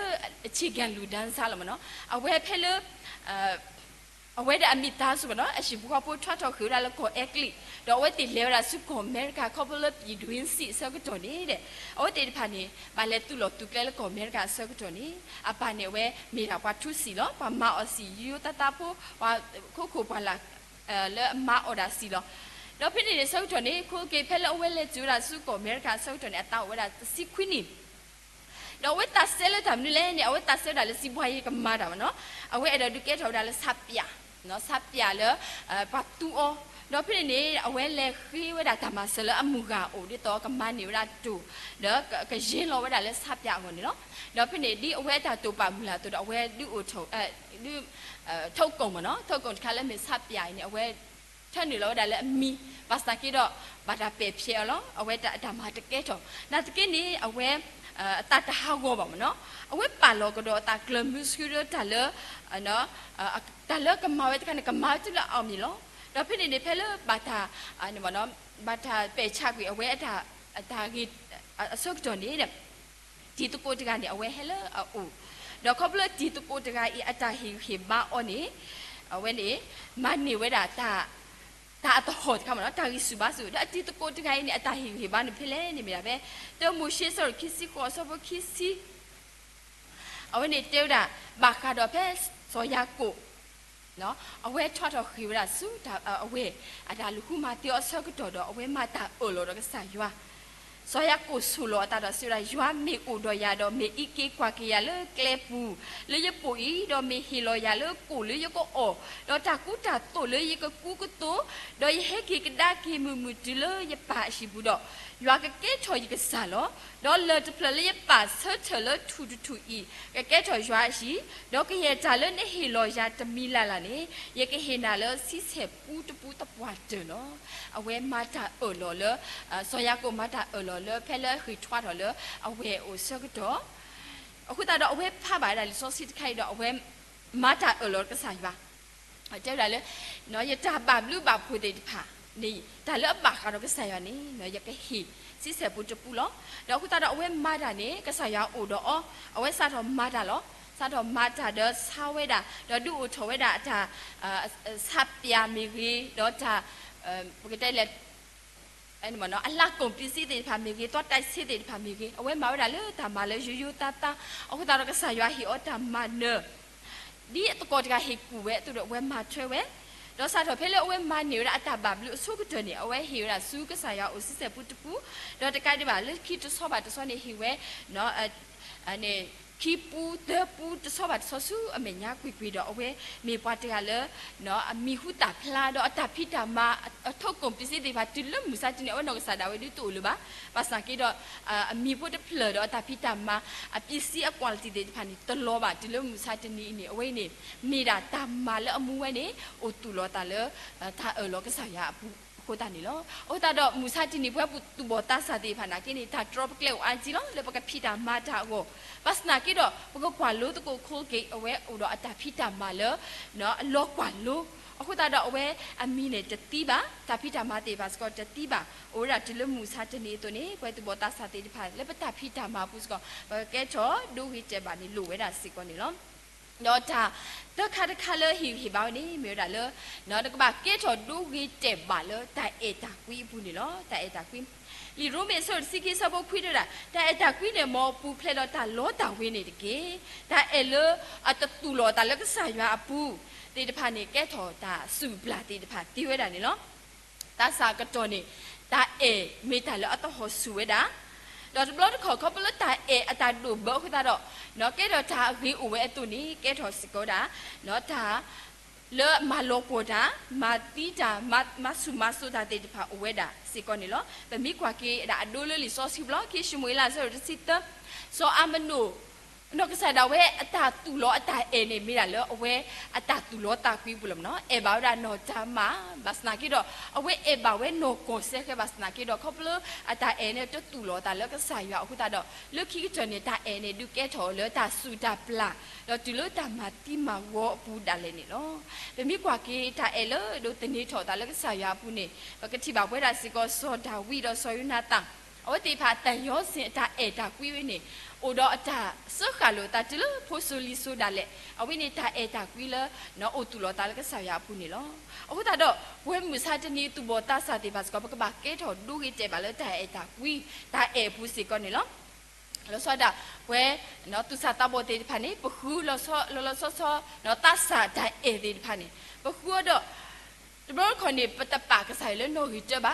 အဆ့ကၤလူၤဒၣ်စါလီၤမ့ၢ်နီၤ အဝဲဖဲလၢ အဝဲဒၣ်အမံၤသါစ့ၢ်ကီးနီၤ အဟံၣ်ဖိဃီဖိထွါထီၣ်ဃ့ၢ်ဝဲဒၣ်လၢကီၢ်အဲကလံး ဒီးအဝဲသ့ၣ်လဲၤဝဲဒၣ်ဆူကီၢ်အမဲရကၤ ခီဖျိလၢ ပြည်တွင်းစစ် အဆၢကတီၢ်န့ၣ်ဒီး အဝဲသ့ၣ်တဖၣ်န့ၣ် ဘၣ်လဲၤသုးလီၢ်သုးကျဲလၢကီၢ်အမဲရကၤအဆၢကတီၢ်န့ၣ် အပၢ်န့ၣ်အဝဲမ့ၢ်ဒၣ်ပှၤထူစံာ်လီၤ ပှၤမၤအီၣ်စံာ် ယိယိသးသးဖိ ပှၤခိခိၣ်ပှၢ်လၢ် လၢအမၤအီၣ်ဒၣ်စံာ်လီၤ. ဒီးဖဲန့ၣ်န့ၣ် ဆၢကတီၢ်န့ၣ် Colgate ဖဲလၢအဝဲလဲၤတုၤဝဲဒၣ်ဆူကီၢ်အမဲရကၤအဆၢကတီၢ်န့ၣ် အသးအိၣ်ဝဲဒၣ်တဆံခွံနံၣ် ဒီးအဝဲသးစဲလၢတၢ်မနုၤလဲၣ်န့ၣ် အဝဲသးစဲဝဲဒၣ်လၢ စီးပွားရေး ကမၤတၢ်မ့ၢ်နီၤ အဝဲအဲၣ်ဒိးဒုးကဲထီၣ်ဝဲဒၣ်လၢဆးပၠး ဆးပၠးလၢ ပှၤသူအီၤ ဒီးဖဲန့ၣ်န့ၣ် အဝဲလဲၤဃ့ဝဲဒၣ်တၢ်မၤစၢၤလၢအမုၢ်ဂၤအအိၣ် ဒ်သိးကမၤန့ၢ်ဝဲဒၣ်တိၢ် ဒီးကယဲၢ်လီၤဝဲဒၣ်လၢဆးပၠးအဂီၢ်န့ၣ်လီၤ. ဒီးဖဲန့ၣ် ဒ်အဝဲအတၢ်တိာ်ပာ်မုၢ်လၢ်အသိးဒီး အဝဲဒုးအိၣ် ဒုး ထုတ်ကုန်မ့ၢ်နီၤ ထုတ်ကုန်တခါလၢမ့ၢ်ဆးပၠးအံၤန့ၣ် အဝဲ ထၢနုာ်လီၤဝဲဒၣ်လၢအမံၤ ဘၣ်ဆၣ်သနာ်က့ဒီး ဘၣ်တၢ်ပဲာ်ဖျဲးအီၤလီၤ. အဝဲတၢ်မၤတကဲထီၣ် နာ်သက့န့ၣ် အဝဲ အသးတဟးဂီၤဘၣ်မ့ၢ်နီၤ အဝဲပာ်လီၤကဒီးအသးကျၢၤမုဆှုဒီးတၢ်လၢ တၢ်လၢကမၤဝဲတခါန့ၣ် ကမၤဝဲတုၤလၢအအီၣ်မ့ၤလီၤ. ဒီးဖဲန့ၣ်န့ၣ် ဖဲလၢဘၣ်တၢ် ဘၣ်တၢ်ပဲာ်ဆှးကွံာ်အဝဲအတၢ်ဂ့ၢ် အဆၢကတီၢ်န့ၣ် တံၤသကိးတဂၤန့ၣ် အဝဲဟဲလၢအအိၣ် ဒီးခီဖျိတံၤသကိးတဂၤအံၤ အတၢ်ဟ့ၣ်ဂံၢ်ဟ့ၣ်ဘါအီၤန့ၣ် အဝဲန့ၣ် မၤန့ၢ်ဝဲဒၣ် တၢ်အသဟီၣ်တခါမ့ၢ်နီၤ တၢ်ဂံၢ်ဆူၣ်ဘါဆူၣ် ဒီးအတံၤသကိးတဂၤအံၤန့ၣ် အတၢ်ဟ့ၣ်ဂံၢ်ဟ့ၣ်ဘါန့ၣ်ဖဲလဲၣ်န့ၣ်မ့ၢ်ဒၣ်ဖဲ တၢမိၤၡ့ အဆၢဒိၣ်ခံဆံဃိး အဆၢဖိခံဆံ အဝဲန့ၣ်တဲဝဲဒၣ် ဘၣ်ဃးဒီးဖဲ စီၤယၤကိာ် အဝဲထီၣ်ထီၣ်ဃ့ၢ်ဝဲဒၣ်ဆူ အဝဲၢ် အတၢ်လူၤဃုမၤသ့အီၤအဆၢကတီၢ်ဒီး အဝဲမၤတၢ်အၢၣ်လီၤဒီးကစၢ်ယွၤ စီၤယၤကိာ်ဆိၣ်လီၤအသးဒီးစံးဝဲဒၣ် ယွၤမ့ၢ်အိၣ်ဒီးယၤဒီး မ့ၢ်အံးက့ၤကွၢ်က့ၤယၤလၢကျဲပူၤ လၢယပိာ်အံၤ ဒီးမ့ၢ်ဟ့ၣ်လီၤယၤလၢကိၣ်လၢယကအီၣ် ဒီးတၢ်ကူတၢ်သိးလၢယကကူကသိး ဒီးယဟဲက့ၤကဒါက့ၤမုာ်မုာ်တုၤလၢယပၢ်အဟံၣ်ပူၤဒီး ယွၤကကဲထီၣ်ယကစၢ်လီၤ. ဒီးလၢၢ်တဖျၢၣ်လၢယပာ်ဆၢထၢၣ်လၢထူၣ်တထူၣ်အံၤ ကကဲထီၣ်ယွၤအဟံၣ်, ဒီးကယဲၢ်တၢ်လၢနဟ့ၣ်လီၤယၤတမံၤလၢ်လၢ်န့ၣ် ယကဟ့ၣ်နၤလၢဆံဆဲၣ်ပူတပူသပှၢ်တၢၢ်လီၤ. အဝဲမၤတၢ်အၢၣ်လီၤလၢ စီၤယၤကိာ်မၤတၢ်အၢၣ်လီၤလၢ ဖဲလၢအဃ့ၢ်ထွါထီၣ်လၢအဝဲၢ်အအိၣ်အဆၢကတီၢ် အဃိသတးဒီးအဝဲဖးဘၣ်ဝဲဒၣ်လံာ်စီဆှံတခါအံၤဒီး အဝဲမၤတၢ်အၢၣ်လီၤကစၢ်ယွၤ တဲဝဲဒၣ်လၢ ယတၢ်ဘၣ်ဘျုးဘၣ်ဖှိၣ်သ့ၣ်တဖၣ်န့ၣ် တၢ်လၢအဘၣ်ဃးဒီးကစၢ်ယွၤန့ၣ် ယကဟ့ၣ်ဆံဆဲၣ်ပူတပူလီၤ. ဒီးအဃိသတးဒီးအဝဲမၤတၢ်န့ၣ် ကစၢ်ယွၤအိၣ်ဒီးအီၤ အဝဲစးထီၣ်မၤတၢ်လီၤ. စးထီၣ်မၤတၢ်ဒီးဆါဝဲဒၣ် ဒီးဒုးအိၣ်ထီၣ်ဝဲဒၣ်အတၢ် ဆးပၠးမ့ၢ်ဂ့ၤ ဒီးတၢ် ပကတဲလဲၣ် အလါကိၣ်ပစံးသ့ၣ်တဖၣ်မ့ၢ်ဂ့ၤ သွၣ်တၢ်ဆ့သ့ၣ်တဖၣ်မ့ၢ်ဂ့ၤ အဝဲမၤဝဲဒၣ်လၢတၢ်မၤလၢယိယိသးသး အဃိသတးဒီးကစၢ်ယွၤဟ့ၣ်အီၤတၢ်မၤနၢၤ ဒ်အသကိးတဂၤဟ့ၣ်ကူၣ်ဝဲအသိးဒီး အဝဲမၤထွဲဝဲ, ဒီးစးထီၣ်ဖဲလၢအဝဲမၤန့ၢ်ဝဲဒၣ်အတၢ်ဘၣ်ဘျုးအဆိကတၢၢ်န့ၣ် အဝဲဟ့ၣ်ဝဲဒၣ်ဆူကစၢ်ယွၤအအိၣ်ဆံဆဲၣ်ပူတပူ, ဒီးတကးဒံးဘၣ်လၢခံတဆီဘၣ်တဆီန့ၣ် ဟ့ၣ်ဝဲ ခံပူသၢပူတဆီဘၣ်တဆီဆူအမဲာ်ညါကွ့ၢ်ကွ့ၢ်ဒီး အဝဲမ့ၢ်ပှၤတဂၤလၢ အမံၤဟူသၣ်ဖျါ ဒီးအတၢ်ဖံးတၢ်မၤ အထိၣ်ကိၣ်ပစံးသ့ၣ်တဖၣ် တုၤလၢမုၢ်ဆါတနံၤ အဝဲနီၢ်ကစၢ်ဒၣ်ဝဲဒုးတအိၣ်လၢၤဘၣ်. ဘၣ်ဆၣ်က့ဒီး အမံၤဖိတဖျၢၣ်ဒီးအတၢ်ဖံးတၢ်မၤ အပစံးအ quality သ့ၣ်တဖၣ်န့ၣ် တလီၤဘၣ် တုၤလၢမုၢ်ဆါတနံၤအံၤန့ၣ် အဝဲအံၤန့ၣ် မ့ၢ်ဒၣ်တၢ်မၤလၢအမူဝဲန့ၣ် အိၣ်သူၣ်လီၤသးလၢ တၢ်အၢၣ်လီၤကစၢ်ယွၤအပူၤအဃိသတးန့ၣ်လီၤ. အဃိသတးဒီးမုၢ်ဆါတနံၤ ပဝဲပသူၣ်ဘီၣ်သးစၢ်သ့ၣ်တဖၣ်နာ်က့န့ၣ် တၢ်တြီပကျဲအိၣ်အါကံလီၤ လၢပကဖံးတၢ်မၤတၢ်အဂီၢ်, ဘၣ်ဆၣ်နာ်က့ဒီး ပကကွၢ်လိသကိး Colgate အဝဲအိၣ်ဒီးအတၢ်ဖံးတၢ်မၤလၢ အလီၤကွၢ်လိ, အဃိသတးဒီးအဝဲအမံၤန့ၣ်တသံဘၣ်, တၢ်ဖံးတၢ်မၤသ့ၣ်တဖၣ်စ့ၢ်ကီးတသံဘၣ်, အိၣ်ဝဲဒၣ်တုၤလၢမုၢ်ဆါတနံၤအသိးန့ၣ် ပဝဲသူၣ်ဘီၣ်သးစၢ်သ့ၣ်တဖၣ် လၢပတၢ်ဖံးတၢ်မၤအပူၤစ့ၢ်ကီး ပကကဲထီၣ်ဒိဂ့ၤတဲာ်ဘၣ်န့ၣ် လိၣ်ဝဲဒၣ်စ့ၢ်ကီးန့ၣ်လီၤ. ဒီးတၢ်သၢခါတခါလၢဟ့ၣ်ဂံၢ်ဟ့ၣ်ဘါဝဲန့ၣ် မ့ၢ်ဝဲဒၣ်လၢ နကဘၣ်ကဲထီၣ်ဒိဂ့ၤတဲာ်ဘၣ်လၢတၢ်အဲၣ်တၢ်ကွံအပူၤန့ၣ်လီၤ. တၢ်အဲၣ်တၢ်ကွံ လံာ်ရိမ့ၤအဆၢဒိၣ်တဆံခံအဆၢဖိခွံတဲဝဲဒၣ်, တၢ်အဲၣ်တၢ်ကွံန့ၣ် မ်အပူၤဖျဲးဒီးတၢ်လီတၢ်ဝ့ၤန့ၣ်တက့ၢ်. တၢ်အဲၣ်လၢအတသူၣ်လီၤအသးလၢကစၢ်ယွၤအပူၤသ့ၣ်တဖၣ်န့ၣ် ကဲထီၣ်တၢ်စူၢ်ပျၢ်သ့ၣ်တဖၣ်သ့ဝဲဒၣ်န့ၣ်လီၤ. သးစၢ်အကတီၢ်န့ၣ် တၢ်အဲၣ်မ့ၢ်တၢ်လၢအသဟီၣ်ဆူၣ်ဝဲဒၣ်, ဒီးတဘျီတခီၣ်ခီဖျိလၢတၢ်အဲၣ်အတၢ်ဒိၣ်ဘၢအဃိသတးဒီး ကဲထီၣ်တၢ်အဂ့ၤအိၣ်ဝဲအသိးန့ၣ် ကဲထီၣ်စ့ၢ်ကီးဝဲဒၣ် တၢ် လၢမၤလီၤပှီၢ်တၢ်, မၤသံတၢ်, မၤဆူၣ်မၤစိးတၢ်သ့ၣ်တဖၣ်အိၣ်ဝဲဒၣ်စ့ၢ်ကီးန့ၣ်လီၤ. ပမ့ၢ်ကွၢ်က့ၤဒၣ်အဒိလၢလံာ်စီဆှံပူၤလီၤ. ခံၡမူၤအ့လးအဆၢဒိၣ်တဆံသၢ, စီၤအၤမနိၣ် နီၢ်ကစၢ်ဒၣ်ဝဲအတၢ်သူၣ်လီၤအတၢ်အဲၣ်န့ၣ် မ့ၢ်ဒၣ်လၢအဝဲအတၢ်သူၣ်လီၤသးကွံပူၤလီၤမ့ၢ်နီၤ. အဲၣ်ဘၣ်ဝဲဒၣ်နီၢ်တၤမၤ, ဘၣ်ဆၣ်သနာ်က့ဒီး အဝဲအဲၣ်ဘၣ်ဝဲနီၢ်ကီၢ်စဲဃဲ ဘၣ်ဆၣ်သနာ်က့ဒီး ခီဖျိအတၢ်အဲၣ်န့ၣ် တသူၣ်လီၤအသးလၢကစၢ်ယွၤအဃိသတးဒီး လၢခံကတၢၢ်န့ၣ် တၢ်အဲၣ်န့ၣ် ဒုးကဲထီၣ်အီၤလၢတၢ်စူၢ်တၢ်ပျၢ်, ဒီးတုၤလၢတၢ်မၤသံမၤဝီအပူၤဒၣ်လဲာ်န့ၣ်လီၤ. ပမ့ၢ်ကွၢ်က့ၤတၢ်အဲၣ်လၢဒိးသန့ၤထီၣ်အသးလၢကစၢ်ယွၤအပူၤန့ၣ် ပကထံၣ်ဘၣ်ပဝဲဒၣ်စ့ၢ်ကီး စီၤဒၤဝံးဒီးစီၤယိၤနၤသၣ် အဝဲသ့ၣ်တဖၣ်အတၢ်ယီၤစ့ၣ် အတၢ်အဲၣ်တၢ်ကွံဝဲန့ၣ် အိၣ်ဒီးအတၢ်စၢဃာ်လိာ်အသးတုၤလၢဖိစိၤလံၤစိၤဒၣ်လဲာ်, အဝဲန့ၣ်တၢ်အဲၣ်တၢ်ကွံလၢ အိၣ်သူၣ်လီၤသးလၢကစၢ်ယွၤအပူၤန့ၣ်လီၤ. အဃိသတးဒီး ပဝဲမုၢ်ဆါတနံၤသူၣ်ဘီၣ်သးစၢ်သ့ၣ်တဖၣ်စ့ၢ်ကီး ပကဘၣ်ကဲထီၣ်ဒိဂ့ၤတဲာ်ဘၣ်လၢတၢ်အဲၣ်တၢ်ကွံ, တၢ်အဲၣ်အပူၤစ့ၢ်ကီးန့ၣ်လီၤ. လီၤဆီဒၣ် ပဝဲ သူၣ်စၢ်သးဘီၣ်သ့ၣ်တဖၣ်န့ၣ် ပဃုလီၤဆီ လီၤလီၤဆီဆီ သးစၢ်တၢ်အဲၣ်သ့ၣ်တဖၣ်န့ၣ် ပဃုအီၤဒီး တဘျီတခီၣ်န့ၣ် ပတပာ်ကစၢ်ယွၤလၢနီၣ်ဂံၢ်တၢ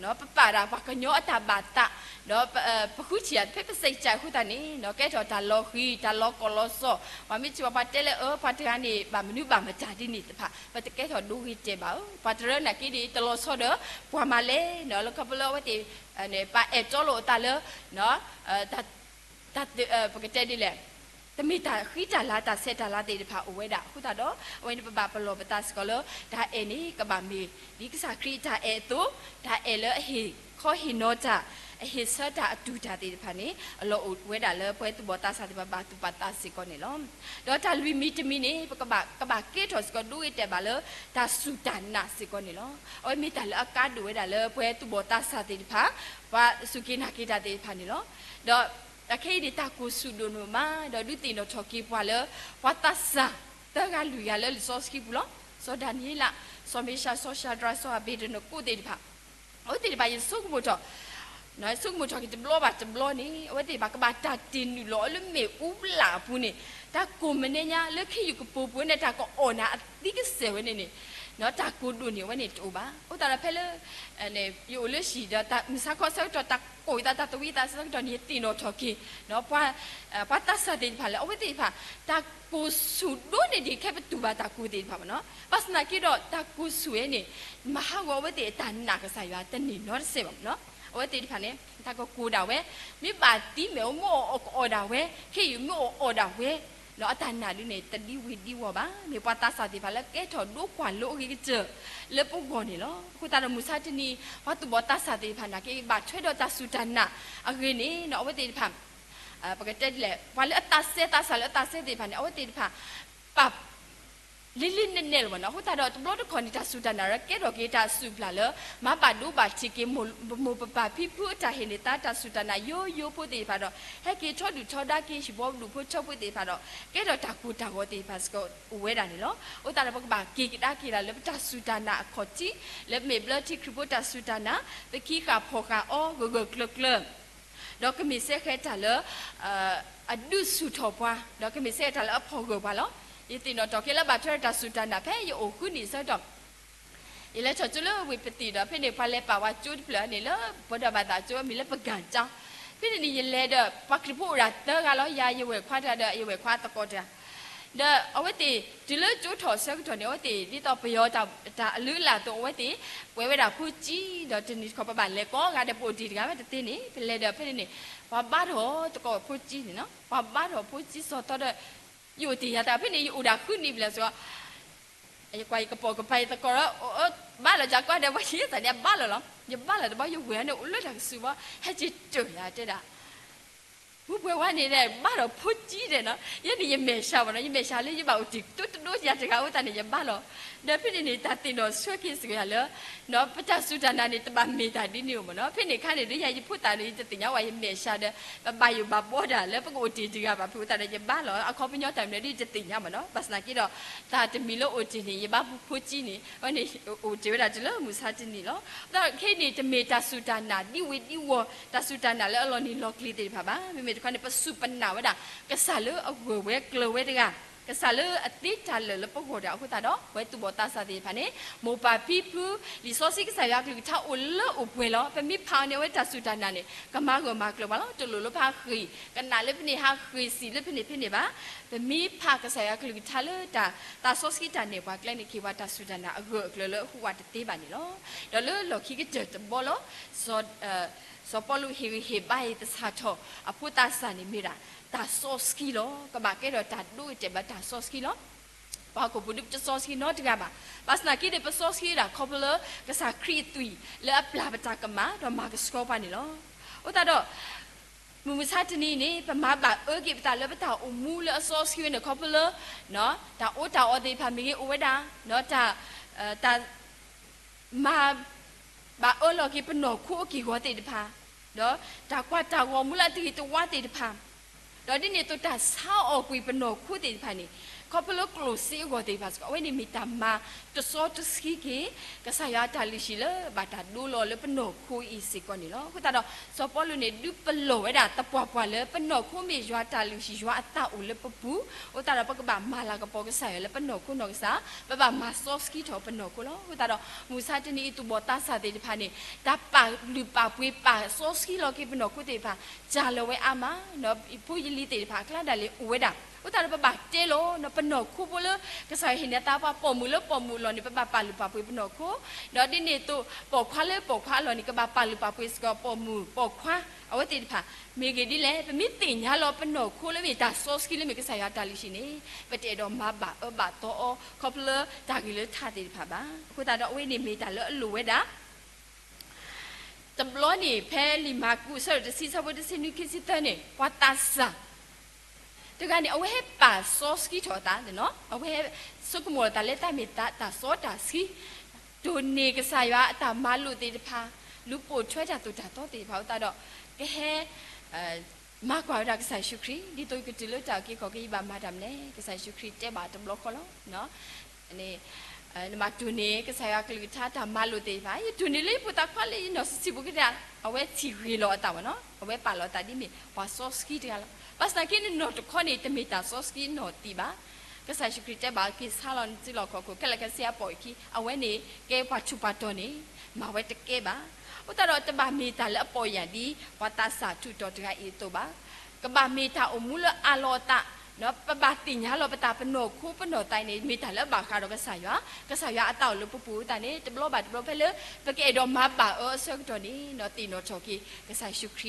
ဘၣ်, ပပာ်ဒၣ်ပှၤကညီအတၢ်ဘၣ်သး, ဒီးပဃုထံၣ်တၢ်ဖဲပစံးကၢ်အဃိသတးန့ၣ် ကဲထီၣ်တၢ်လီၤဃံၤ တၢ်လီၤကီၢ်လီၤစီၤ, ပှၤမ့ၢ်ထံၣ်ဘၣ်ပှၤတဲလၢအၢ ပှၤတဂၤန့ၣ် ဘၣ်မနုၤဘၣ်မတၤဒ်န့ၣ်တဖၣ် ပတကဲထီၣ်ဒိဂ့ၤတဲာ်ဘၣ်ဧၢ, ပှၤတရၢနာ်က့န့ၣ် တလီၤဆီဒီးပှၤမၤလဲၣ်, လၢခီဖျိလၢအဝဲသ့ၣ် ပာ်အဲၣ်တီလိာ်အသးလၢ တၢ် ပကတဲဒ်လဲၣ်, တမ့ၢ်တၢ်ဃံတၢ်လၤတၢ်ဆဲးတၢ်လၤသ့ၣ်တဖၣ်အိၣ်ဝဲဒၣ်အဃိသတးဒီး အဝဲန့ၣ်ပဘၣ်ပလီၢ်ပသးစ့ၢ်ကီးလၢ တၢ်အဲၣ်န့ၣ် ကဘၣ်မ့ၢ်ဒ်ကစၢ်ခရံာ်အတၢ်အဲၣ်အသိး, တၢ်အဲၣ်လၢအဟ့ၣ်ခီဟ့ၣ်နီၤတၢ်, အဟ့ၣ်ဆၢတၢ်အတူၢ်တၢ်သ့ၣ်တဖၣ်န့ၣ် အလီၢ်အိၣ်ဝဲဒၣ်လၢပဝဲသူၣ်ဘီၣ်သးစၢ်သ့ၣ်တဖၣ်ဘၣ်သူၣ်ပာ်သးစ့ၢ်ကီးန့ၣ်လီၤ. ဒီးတၢ်လွံၢ်မံၤတမံၤန့ၣ် ပကဘၣ် ကဘၣ်ကဲထီၣ်စ့ၢ်ကီးဒိဂ့ၤတဲာ်ဘၣ်လၢ တၢ်စူၢ်တၢ်နာ်စ့ၢ်ကီးန့ၣ်လီၤ. အဝဲမ့ၢ်တၢ်လၢအကါဒိၣ်ဝဲဒၣ်လၢပဝဲသူၣ်ဘီၣ်သးစၢ်သ့ၣ်တဖၣ် ပှၤစူၢ်က့ၤနာ်က့ၤတၢ်သ့ၣ်တဖၣ်န့ၣ်လီၤ. ဒီးအခဲအံၤန့ၣ် တၢ်ကိၢ်ဆူၣ်ဒိၣ်မး ဒီးဒုးသ့ၣ်နီၣ်ထီၣ်က့ၤပှၤလၢ ပှၤသးစၢ်သၢဂၤလွံၢ်ဂၤလၢလံာ်စီဆှံပူၤလီၤ. စီၤဒၤနံးယ့လး, စီၤမ့ၡး, စီၤၡၤဒြး, စီၤအဘ့းနကိၣ်သ့ၣ်တဖၣ် အဝဲသ့ၣ်တဖၣ် ယဆိကမိၣ်ထီၣ် ဆိကမိၣ်ထီၣ်က့ၤတဘျီဘၣ်တဘျီန့ၣ် အဝဲသ့ၣ်တဖၣ်ကဘၣ်တၢ်တ့ၢ်နုာ်လီၤအီၤလၢမ့ၣ်အူဘျၣ်အပူၤန့ၣ် တၢ်ကိၢ်မဲာ်ညါလၢခ့ယုၢ်ကပိာ်ပူၤန့ၣ် တၢ်ကအီၣ်နၤအသံကစဲာ်ဝဲန့ၣ်န့ၣ် တၢ်ကိၢ်ဒိၣ်န့ၣ် အဝဲန့ၣ်တအိၣ်ဘၣ်. အဃိသတးဒီးဖဲလၢ ယအိၣ်လၢဟံၣ်ဒီးမုၢ်ဆါခီဆၢကတီၢ် တၢ်ကိၢ်ယသး တၢ်သဝံသးစူၤဆၢကတီၢ်န့ၣ် ယသ့ၣ်နီၣ်ထီၣ်က့ၤ ပှၤသးစၢ်သ့ၣ်တဖၣ်လၢ အဝဲသ့ၣ်တဖၣ် တၢ်ကိၢ်ဆူၣ်ဒိၣ်န့ၢ်ဒံးခဲပတူၢ်ဘၣ်တၢ်ကိၢ်သ့ၣ်တဖၣ်ဘၣ်နီၤ. ဘၣ်ဆၣ်သနာ်က့ဒီး တၢ်ကိၢ်ဆူၣ်ဝဲန့ၣ် မၤဟးဂီၤအဝဲသ့ၣ်အတၢ်နာ်ကစၢ်ယွၤတန့ၢ်နီတစဲးဘၣ်နီၤ. အဝဲသ့ၣ်တဖၣ်န့ၣ် တၢ်ကကိၢ်ဒၣ်ဝဲ, မ့ၢ်ဘၣ်သံမ့ၢ်အိၣ် မ့ၢ်အီၣ်ကအီၣ်ဒၣ်ဝဲ, ခ့ယုၢ်မ့ၢ်အီၣ်အီၣ်ဒၣ်ဝဲ အတၢ်နာ်ဒုးန့ၣ် တဒံဝ့ၤဒံဝီၤဘၣ်. မ့ၢ်ပှၤသးစၢ်သ့ၣ်တဖၣ်လၢကဲထီၣ်ဒိကွၢ်လိအဂ့ၤကတၢၢ်လၢပဂီၢ်န့ၣ်လီၤ. အဃိသတးဒီးမုၢ်ဆါတနံၤ ပှၤသူၣ်ဘီၣ်သးစၢ်သ့ၣ်တဖၣ်နာ်က့ ဘၣ်ထွဲဒီးတၢ်စူၢ်တၢ်နာ်အဂ့ၢ်န့ၣ် အဝဲသ့ၣ်တဖၣ် ပကတဲဒ်လဲၣ် ပှၤလၢအသးစဲ သးစၢ်လၢအသးစဲသ့ၣ်တဖၣ်န့ၣ် အဝဲသ့ၣ်တဖၣ် ပာ် လ့လ့နဲၣ်နဲၣ်လီၤဘၣ်နီၤ. အဃိသတးဒီး တဘျီတခီၣ်န့ၣ် တၢ်စူၢ်တၢ်နာ်ရၢ ကဲထီၣ်က့ၤတၢ်စူၢ်ပျၢ်လၢ မၤဘၣ်ဒိဘၣ်ထံးက့ၤ မိၢ်ပၢ်ဖံဖုအတၢ်ဟ့ၣ်န့ၢ်သါတၢ်စူၢ်တၢ်နာ်ယိယိဖိသ့ၣ်တဖၣ်ဒီး ဟဲက့ၤထီဒုၣ်ထီဒါက့ၤ ဟံၣ်ဖိဒူၣ်ဖိထၢဖိသ့ၣ်တဖၣ်ဒီး ကဲထီၣ်တၢ်ကိၢ်တၢ်ဂီၤသ့ၣ်တဖၣ်စ့ၢ်ကီးအိၣ်ဝဲဒၣ်န့ၣ်လီၤ. အဃိသတးဒီး ပကဘၣ်က့ၤကဒါက့ၤတၢ်လၢပတၢ်စူၢ်တၢ်နာ်အခီၣ်ထံး လၢပမ့ၢ်ဘျၢထံခရံာ်ဖိတၢ်စူၢ်တၢ်နာ်, ပကဟံးဃာ်ဖီၣ်ဃာ်အီၤဂၢၢ်ဂၢၢ်ကျၢၤကျၢၤ ဒီးကမ့ၢ်စဲဃဲတၢ်လၢ အဒုးဆူၣ်ထီၣ်ပှၤ, ဒီးကမ့ၢ်စဲဃဲတၢ်လၢအဖီၣ်ဂၢၢ်ပှၤလီၤ. ယသ့ၣ်နီၣ်ထီၣ်က့ၤလၢဘၣ်ထွဲဒီးတၢ်စူၢ်တၢ်နာ် ဖဲယအိၣ်ဃုနံၣ်အဆၢကတီၢ် ယလဲၤထီၣ်ကၠိလၢဝ့ၢ်ပသံၣ်ဒီး ဖဲန့ၣ်ပှၤလဲၤပာ်ဝဲကၠိတဖျၢၣ်န့ၣ် လၢပှၤဒိးဘၣ်သးကၠိမံၤလၢပကၣ်ကၠီ, ဖဲန့ၣ်န့ၣ် ယလဲၤဒီး ပှၤခရံာ်ဖိအိၣ်ဒၣ်သၢဂၤလီၤ. ယၤယဝဲၢ်ခွါတဂၤဒီး ယဝဲၢ်ခွါသကိးတဂၤ ဒီးအဝဲသ့ၣ် တုၤလၢကၠိထီၣ်အဆၢကတီၢ်န့ၣ် အဝဲသ့ၣ်ဒ်သိးပယီၤတၢ်အလုၢ်အလၢ်အသိး အဝဲသ့ၣ် ပှဲၤဝဲဒၣ်ဖိကၠံ ဒီးတနံၤတခီပဘၣ်လဲၤကိးဂၤဒီး ပအိၣ်တ့ၢ်တဂၤဝဲတသ့န့ၣ် ပလဲၤဒီးဖဲန့ၣ်န့ၣ် ပှၤဘါထီၣ်သကိးဖိကၠံန့ၣ်နီၤ, ပှၤဘါထီၣ်ဖိကၠံစီၤသီဒီး ယအိၣ်တ့ၢ်ယၤတၢ်ဖဲန့ၣ် ယအိၣ်ဒၣ်ဃုနံၣ်ဘျဲၣ်စ့ၢ်ကီး ယကွၢ်ယကပိာ်ကပၤယသကိးဒီး ဘါလီၤယၤကွၢ်ဒီး ပှၤဟံးသးန့ၣ် အဘါလီၤလီၤ. ယဘါလီၤတဘျီ ယဝဲၢ်န့ၣ် အိၣ်လၢတၢ်ကစုဘီ ဟဲက့ၤတၢၢ်ယၤတဲဒၣ် မူပှဲၤဝဲန့ၣ်ဒီး ဘါထီၣ်ဖိကၠံဒဲးနီၤ. ယဲန့ၣ်ယမဲာ်ဆှးဘၣ်နီၤ, ယမဲာ်ဆှးလၢယဘၣ်အိၣ်တ့ၢ်တိတိယၤတဂၤအဃိသတးန့ၣ် ယဘါလီၤ. ဒီးဖဲန့ၣ်န့ၣ် တၢ်သ့ၣ်နီၣ်ဆၢက့ၤစ့ၢ်ကီးယၤလၢ ပတၢ်စူၢ်တၢ်နာ်န့ၣ် တဘၣ်မ့ၢ်တၢ်ဒ်န့ၣ်မ့ၢ်နီၤ. ဖဲန့ၣ်အခါန့ၣ် ဒ်ယၤယဖိသၣ်န့ၣ် ယတသ့ၣ်ညါဝဲ ယမဲာ်ဆှးဒီး ပဘၣ်ယိၣ်ဘၣ်ဘှီဒၣ်လၢပကအိၣ်တ့ၢ်တဂၤဘၣ်ဖုးအဃိသတးဒီး ယဘါလီၤ. အခီပညီတၢ်မနုၤဒ်ယတသ့ၣ်ညါမ့ၢ်နီၤ. ဘၣ်ဆၣ်သနာ်က့ဒီး တၢ်တမံၤလၢအိၣ်တ့ၢ်န့ၣ် ယဘါဖိကၠံန့ၣ် အဝဲန့ၣ်အိၣ်တ့ၢ်ဝဲဒၣ်တုၤလၢမုၢ်ဆါတနံၤလီၤ. ဒီးခဲအံၤန့ၣ် တမ့ၢ်တၢ်စူၢ်တၢ်နာ်ဒ်ဝ့ၤဒ်ဝီၤ တၢ်စူၢ်တၢ်နာ်လၢအလီၤနံၤလီၤကျံၤသ့ၣ်တဖၣ်ဘၣ်. မ့မ့ၢ်တခီန့ၣ် ပစူၢ်ပနာ်ဝဲဒၣ် ကစၢ်လၢအဂၢၢ်ဝဲကျၢၤဝဲတဂၤ, ကစၢ်လၢအသ့တၢ်လၢာ်လၢပဂီၢ်တဂၤအဃိသတးဒီး ပဝဲသူၣ်ဘီၣ်သးစၢ်သ့ၣ်တဖၣ်န့ၣ် မိၢ်ပၢ်ဖံဖု လံာ်စီဆှံကစၢ်ယွၤကလုၢ်ကထါအိၣ်လၢအိၣ်ပှဲၤလီၤ. ပမ့ၢ်ဖးအီၤန့ၣ် အဝဲတၢ်စူၢ်တၢ်နာ်န့ၣ် ကမၤဂၢၢ်မၤကျၢၤပှၤလီၤ. တလိၣ်လၢပဟးဃ့ၢ်ကနၣ်လၢဖဲန့ၣ် ဟးဃ့ၢ်စံးလၢဖဲန့ၣ်ဖဲန့ၣ်ဘၣ်. ပမ့ၢ်ဖးကစၢ်ယွၤကလုၢ်ကထါလၢတၢ် သးစီဆှံတၢ်နဲၣ်ပှၤကျဲန့ၣ် က့ၤပှၤတၢ်စူၢ်တၢ်နာ်အဂၢၢ်အကျၢၤလၢအဟူးဝးတသ့ဘၣ်န့ၣ်လီၤ. ဒီးလၢလီၢ်ခံကတၢၢ်တဘီလီၤ စီၤပီလူးဟ့ၣ်ဂံၢ်ဟ့ၣ်ဘါအံၤ သဆၣ်ထီၣ်အဖိသးစၢ်န့ၣ်မ့ၢ်ဒၣ် တၢ်စီဆှံလီၤ. ကဘၣ်ကဲထီၣ်တၢ်ဒိဂ့ၤတဲာ်ဘၣ်တၢ်စီဆှံလီၤ. ပှၤဟီၣ်ခိၣ်ဖိဒုးပတစီဆှံနီတဂၤဘၣ်. ဘၣ်ဆၣ်သနာ်က့ဒီး ပစီဆှံဒၣ်ခီဖျိလၢ ကစၢ်ခရံာ်အသွံၣ်လၢအပျၢ်ပတၢ်ကမၣ် ဒီးမၤကဆှီပှၤန့ၣ်လီၤ. အဃိသတးဒီး မုၢ်မဆါတနံၤအံၤန့ၣ် ပမၤဘၣ်အၢက့ၤပသးလၢပတၢ်အိၣ်မူလၢအစီဆှံဝဲန့ၣ် ခီဖျိလၢ တၢ်အီၣ်တၢ်အီသ့ၣ်တဖၣ်မ့ၢ်ဂ့ၤအိၣ်ဝဲဒၣ် တၢ် တၢ် မၤဘၣ်အၢလီၤက့ၤပနီၢ်ခိအက့ၢ်အဂီၤသ့ၣ်တဖၣ်, ဒီးတၢ်ကွၢ်တၢ်ဂီၤမူလၢအတဂ့ၤတဝါသ့ၣ်တဖၣ်, ဒီးဒ်န့ၣ်အသိးတၢ်ဆါအီၣ်ကွံာ်ပနီၢ်ခိသ့ၣ်တဖၣ်န့ၣ် ခီဖျိလၢကျိၣ်စ့အဂီၢ်သ့ၣ်တဖၣ်စ့ၢ်ကီး အဝဲန့ၣ်မ့ၢ်တၢ်မၤတစီတဆှံက့ၤ ကစၢ်ယွၤအတၢ်လုၢ်ဟံၣ်လၢဘၣ်တၢ်ဒိလီၤလၢပနီၢ်ခိအံၤစ့ၢ်ကီးန့ၣ်လီၤ. အဃိသတးဒီး စီၤပီလူးန့ၣ် ဒုးပလီၢ်ဝဲဒၣ်သပှၢ်ပှၢ်လၢပနီၢ်ခိမ့ၢ်ယွၤတၢ်လုၢ်ဟံၣ်ယွၤအသးအိၣ်လၢပပူၤ, အဃိသတးဒီး ပကဘၣ်မၤလၤကပီၤကစၢ်ယွၤလၢပနီၢ်ခိနီၢ်ကစၢ်, ပဘၣ်မၤစီဆှံထီၣ်ပနီၢ်ခိလီၤ. အဃိသတးဒီး မုၢ်မဆါတနံၤအံၤသူၣ်ဘီၣ်သးစၢ်သ့ၣ်တဖၣ်န့ၣ် တၢ်ပာ်လုၢ်ပာ်ပှ့ၤပာ်စီဆှံလီၤက့ၤပနီၢ်ခိသ့ၣ်တဖၣ် စၢ်လီၤဝဲအါမး, ဒီးဖိယလံၤသ့ၣ်တဖၣ်အကျါဒၣ်လဲာ်အိၣ်ဝဲဒၣ်. အဃိသတးဒီး ပဘၣ်တဲလီၤ ပနီၢ်ခိဖိလၢ ကစၢ်ယွၤဟ့ၣ်န့ၢ်သါပှၤပိာ်မုၣ်လၢပိာ်မုၣ်အလီၢ်န့ၣ် ပဘၣ်ပာ်လုၢ်ပာ်ပှ့ၤပနီၢ်ခိ, ဒီးဒ်န့ၣ်အသိး ပိာ်ခွါလၢပိာ်ခွါအလီၢ်န့ၣ် ကဘၣ်ပာ်လုၢ်ပာ်ပှ့ၤစ့ၢ်ကီးပိာ်မုၣ်ပိာ်ခွါ အဝဲသ့ၣ်တဖၣ် မ့ၢ်ဂ့ၤဒ်လဲၣ် ပမ့ၢ်သ့ၣ်ညါလီၤပနီၢ်ခိလၢမ့ၢ်တၢ်စီဆှံလၢမ့ၢ်ကစၢ်ယွၤတၢ်လုၢ်ဟံၣ်န့ၣ် ပတအဲၣ်ဒိးမၤဘၣ်အၢဘၣ်သီအီၤ ခီဖျိလၢတၢ်ဂ့ၤလၢထးသ့ၣ်တဖၣ်ဘၣ်. အဃိသတးဒီး အဝဲန့ၣ်မ့ၢ်တၢ်လၢအလိၣ်ဝဲဒၣ် တဘျီန့ၣ် ဖဲလံာ်မၢ်ကူး အဆၢဒိၣ်တဆံ အဆၢဖိတဆံနွံ ခံဆံသၢန့ၣ် ပှၤသးစၢ်တဂၤန့ၣ် အဝဲဟဲပာ်စီဆှံထီၣ်အသးန့ၣ်လီၤ. အဝဲဟဲဆိကမိၣ်လီၤသးလၢတၢ်မ့ၢ်တၢ်စီတၢ်ဆှံ, တိၢ်န့ၢ်ကစၢ်ယွၤအတၢ်မၤလိာ်သ့ၣ်တဖၣ်, လူၤပိာ်ထွဲတၢ်သိၣ်တၢ်သီသ့ၣ်တဖၣ်အဃိသတးဒီး ကဟဲ မၤကွၢ်ဝဲဒၣ်ကစၢ်ယ့ၣ်ၡူးခရံာ် ဒ်သိးယကတုၤလၢတၢ်အုၣ်က့ၤခီၣ်က့ၤ ယဘၣ်မၤတၢ်မနုၤလဲၣ်. ကစၢ်ယ့ၣ်ၡူးခရံာ်တဲဘၣ်တဘျီဃီလီၤ. နမၤတိၢ်န့ၢ် ကစၢ်ယွၤကလုၢ်ကထါတၢ်မၤလိာ်သ့ၣ်တဖၣ်, ယတိၢ်န့ၢ်လၢယဖိသၣ်ခွါလၢယနီၢ်ဆံးဆံးဖိကတၢၢ်, အဝဲထံၣ်ဂ့ၤလီၤအသးဘၣ်နီၤ, အဝဲပာ်လီၤအသးဒ်မ့ၢ်ပှၤစီဆှံတဂၤလီၤ. ဘၣ်ဆၣ်သနာ်က့န့ၣ် နီၢ်တခီန့ၣ် တမ့ၢ်တၢ်စီဆှံနီၢ်သံးဘၣ်. ကစၢ်ယ့ၣ်ၡူးခရံာ်တဲဘၣ် က့ၤဆါလီၤနစုလီၢ်ခီၣ်ခိၣ် ခဲလၢာ်ခဲဆ့အပိာ်အခံ, အဝဲန့ၣ်ကဲပှၤထူးပှၤတီၤန့ၣ် မၤဝဲတကဲဘၣ်. အဃိသတးဒီး တဘၣ်မ့ၢ်တၢ်လၢအပိာ်ယၢ်ဒ် ပှၤသးစၢ်ထူးတီၤတဂၤအံၤအသိးဘၣ်. ကဘၣ်မ့ၢ်တၢ်အိၣ်မူလၢအးလီၤအသး, ပဘၣ်သ့ၣ်ညါလီၤပသး ပနီၢ်ခိပနီၢ်သးအံၤန့ၣ် မ့ၢ်တၢ်လၢအဘၣ်ဃးဒီးကစၢ်ယွၤ, ကစၢ်ယွၤအသးအိၣ်လၢပပူၤအဃိသတးန့ၣ် တဘျီဘၣ်တဘျီဖဲလၢ ပကအဲၣ်ဒိးမၤဘၣ်အၢအဆၢကတီၢ်န့ၣ် သ့ၣ်နီၣ်ထီၣ်က့ၤ ကစၢ်ယ့ၣ်ၡူးခ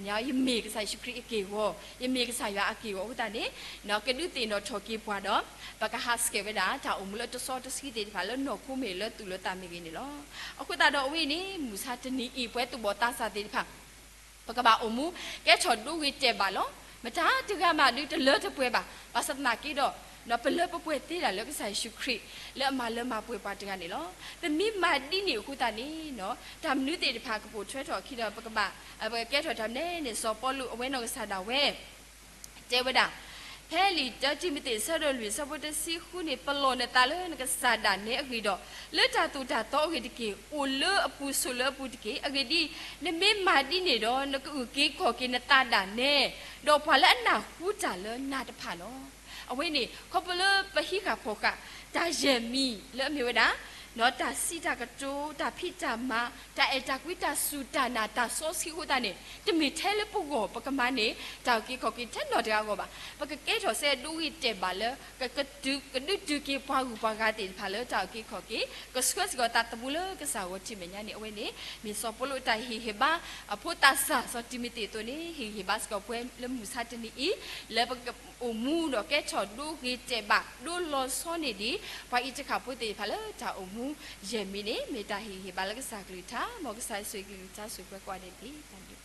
ရံာ်, ယမ့ၢ်ကစၢ်ယ့ၣ်ၡူးခရံာ်အက့ၢ်အဂီၤ, ယမ့ၢ်ကစၢ်ယွၤအက့ၢ်အဂီၤအဃိသတးန့ၣ် ကဒုးသ့ၣ်နီၣ်ထီၣ်က့ၤပှၤဒီး ပကဟးဆှဲးဝဲဒၣ် တၢ်အိၣ်မူလၢတစီတဆှံသ့ၣ်တဖၣ်လၢနီၢ်ခိမ့ၢ်ဂ့ၤလၢသူၣ်လၢသးမ့ၢ်ဂ့ၤန့ၣ်လီၤ. အဃိသတးဒီးအဝဲအံၤန့ၣ် မုၢ်ဆါတနံၤအံၤ ပဝဲသူၣ်ဘီၣ်သးစၢ်သ့ၣ်တဖၣ် ပကဘၣ်အိၣ်မူ ကဲထီၣ်ဒိဂ့ၤတဲာ်ဘၣ်လီၤ. မတၤတဂၤမးဒုးတလၢတပှဲၤဘၣ်. ဘၣ်ဆၣ်သနာ်က့ဒီး ပလၢပပှဲၤသ့ဒၣ်လၢကစၢ်ယ့ၣ်ၡူးခရံာ် လၢအမၤလၢမၤပှဲၤပှၤတဂၤန့ၣ်လီၤ. ပမ့ၢ်မၤဒ်န့ၣ်အဃိသတးန့ၣ် တၢ်မနုၤသ့ၣ်တဖၣ်ကပိာ်ထွဲထီၣ်အခံဒီး ပကဘၣ် ပကကဲထီၣ်တၢ်မနုၤန့ၣ် စီၤပီလူးအဝဲနီၢ်ကစၢ်ဒၣ်ဝဲ တဲဝဲဒၣ်, ဖဲလံာ်တၢတံၤမသ့း အဆၢဒိၣ်လွံၢ် အဆၢဖိတဆံဃုန့ၣ် ပလီၢ်နသးလၢနကစၢ်ဒၣ်နဲအဂ့ၢ်ဒီး လၢတၢ်သိၣ်တၢ်သီအဂ့ၢ်တက့ၢ်. အိၣ်လၢအပူၤဆိးလၢအပူၤတက့ၢ်. အဂ့ၢ်ဒ်အံၤ, နမ့ၢ်မၤဒ်န့ၣ်ဒီး နကအုၣ်က့ၤခီၣ်က့ၤနသးဒၣ်နဲ ဒီးပှၤလၢအနၢ်ဟူတၢ်လၢနၤတဖၣ်လီၤ. အဝဲန့ၣ် ခီဖျိလၢပဟံးဃာ်ဖီၣ်ဃာ် တၢ်ယဲၢ်မံၤလၢအမ့ၢ်ဝဲဒၣ် တၢ်စံးတၢ်ကတိၤ, တၢ်ဖံးတၢ်မၤ, တၢ်အဲၣ်တၢ်ကွံ, တၢ်စူၢ်တၢ်နာ်, တၢ်စီဆှံအဃိသတးန့ၣ် တမ့ၢ်ထဲလၢပဂီၢ် ပကမၤန့ၢ် တၢ်အုၣ်က့ၤခီၣ်က့ၤထဲနီၢ်တဂၤအဂီၢ်ဘၣ်. ပကကဲထီၣ်စဲဒိဂ့ၤတဲာ်ဘၣ်လၢ ကဒုးတုၤက့ၤပှၤဂုၤပှၤဂၤသ့ၣ်တဖၣ်လၢတၢ်အုၣ်က့ၤခီၣ်က့ၤ, ကဆှၢစ့ၢ်ကီးသးသမူလၢကစၢ်အဂီၢ်ထံမဲာ်ညါန့ၣ် အဝဲန့ၣ် မ့ၢ်စီၤပီလူးအတၢ်ဟ့ၣ်ဂံၢ်ဟ့ၣ်ဘါ အဖိသးစၢ်စီၤတံၤမသ့းအသိးန့ၣ် ဟ့ၣ်ဂံၢ်ဟ့ၣ်ဘါစ့ၢ်ကီးပှၤလၢမုၢ်ဆါတနံၤအံၤ လၢပကအိၣ်မူဒီးကဲထီၣ်ဒိဂ့ၤတဲာ်ဘၣ် ဒိလီၤဆီန့ၢ်ဒံး ပှၤအံၤတခါဖိသ့ၣ်တဖၣ်လၢတၢ်အိၣ်မူယဲၢ်မံၤန့ၣ် မ့ၢ်တၢ်ဟ့ၣ်ဂံၢ်ဟ့ၣ်ဘါလၢကစၢ်ကလုၢ်ကထါ, မ်ကစၢ်ယွၤဆိၣ်ဂ့ၤကလုၢ်ကထါဆိၣ်ဂ့ၤပှၤကိးဂၤဒဲးတက့ၢ်. တၢ်ဘျုး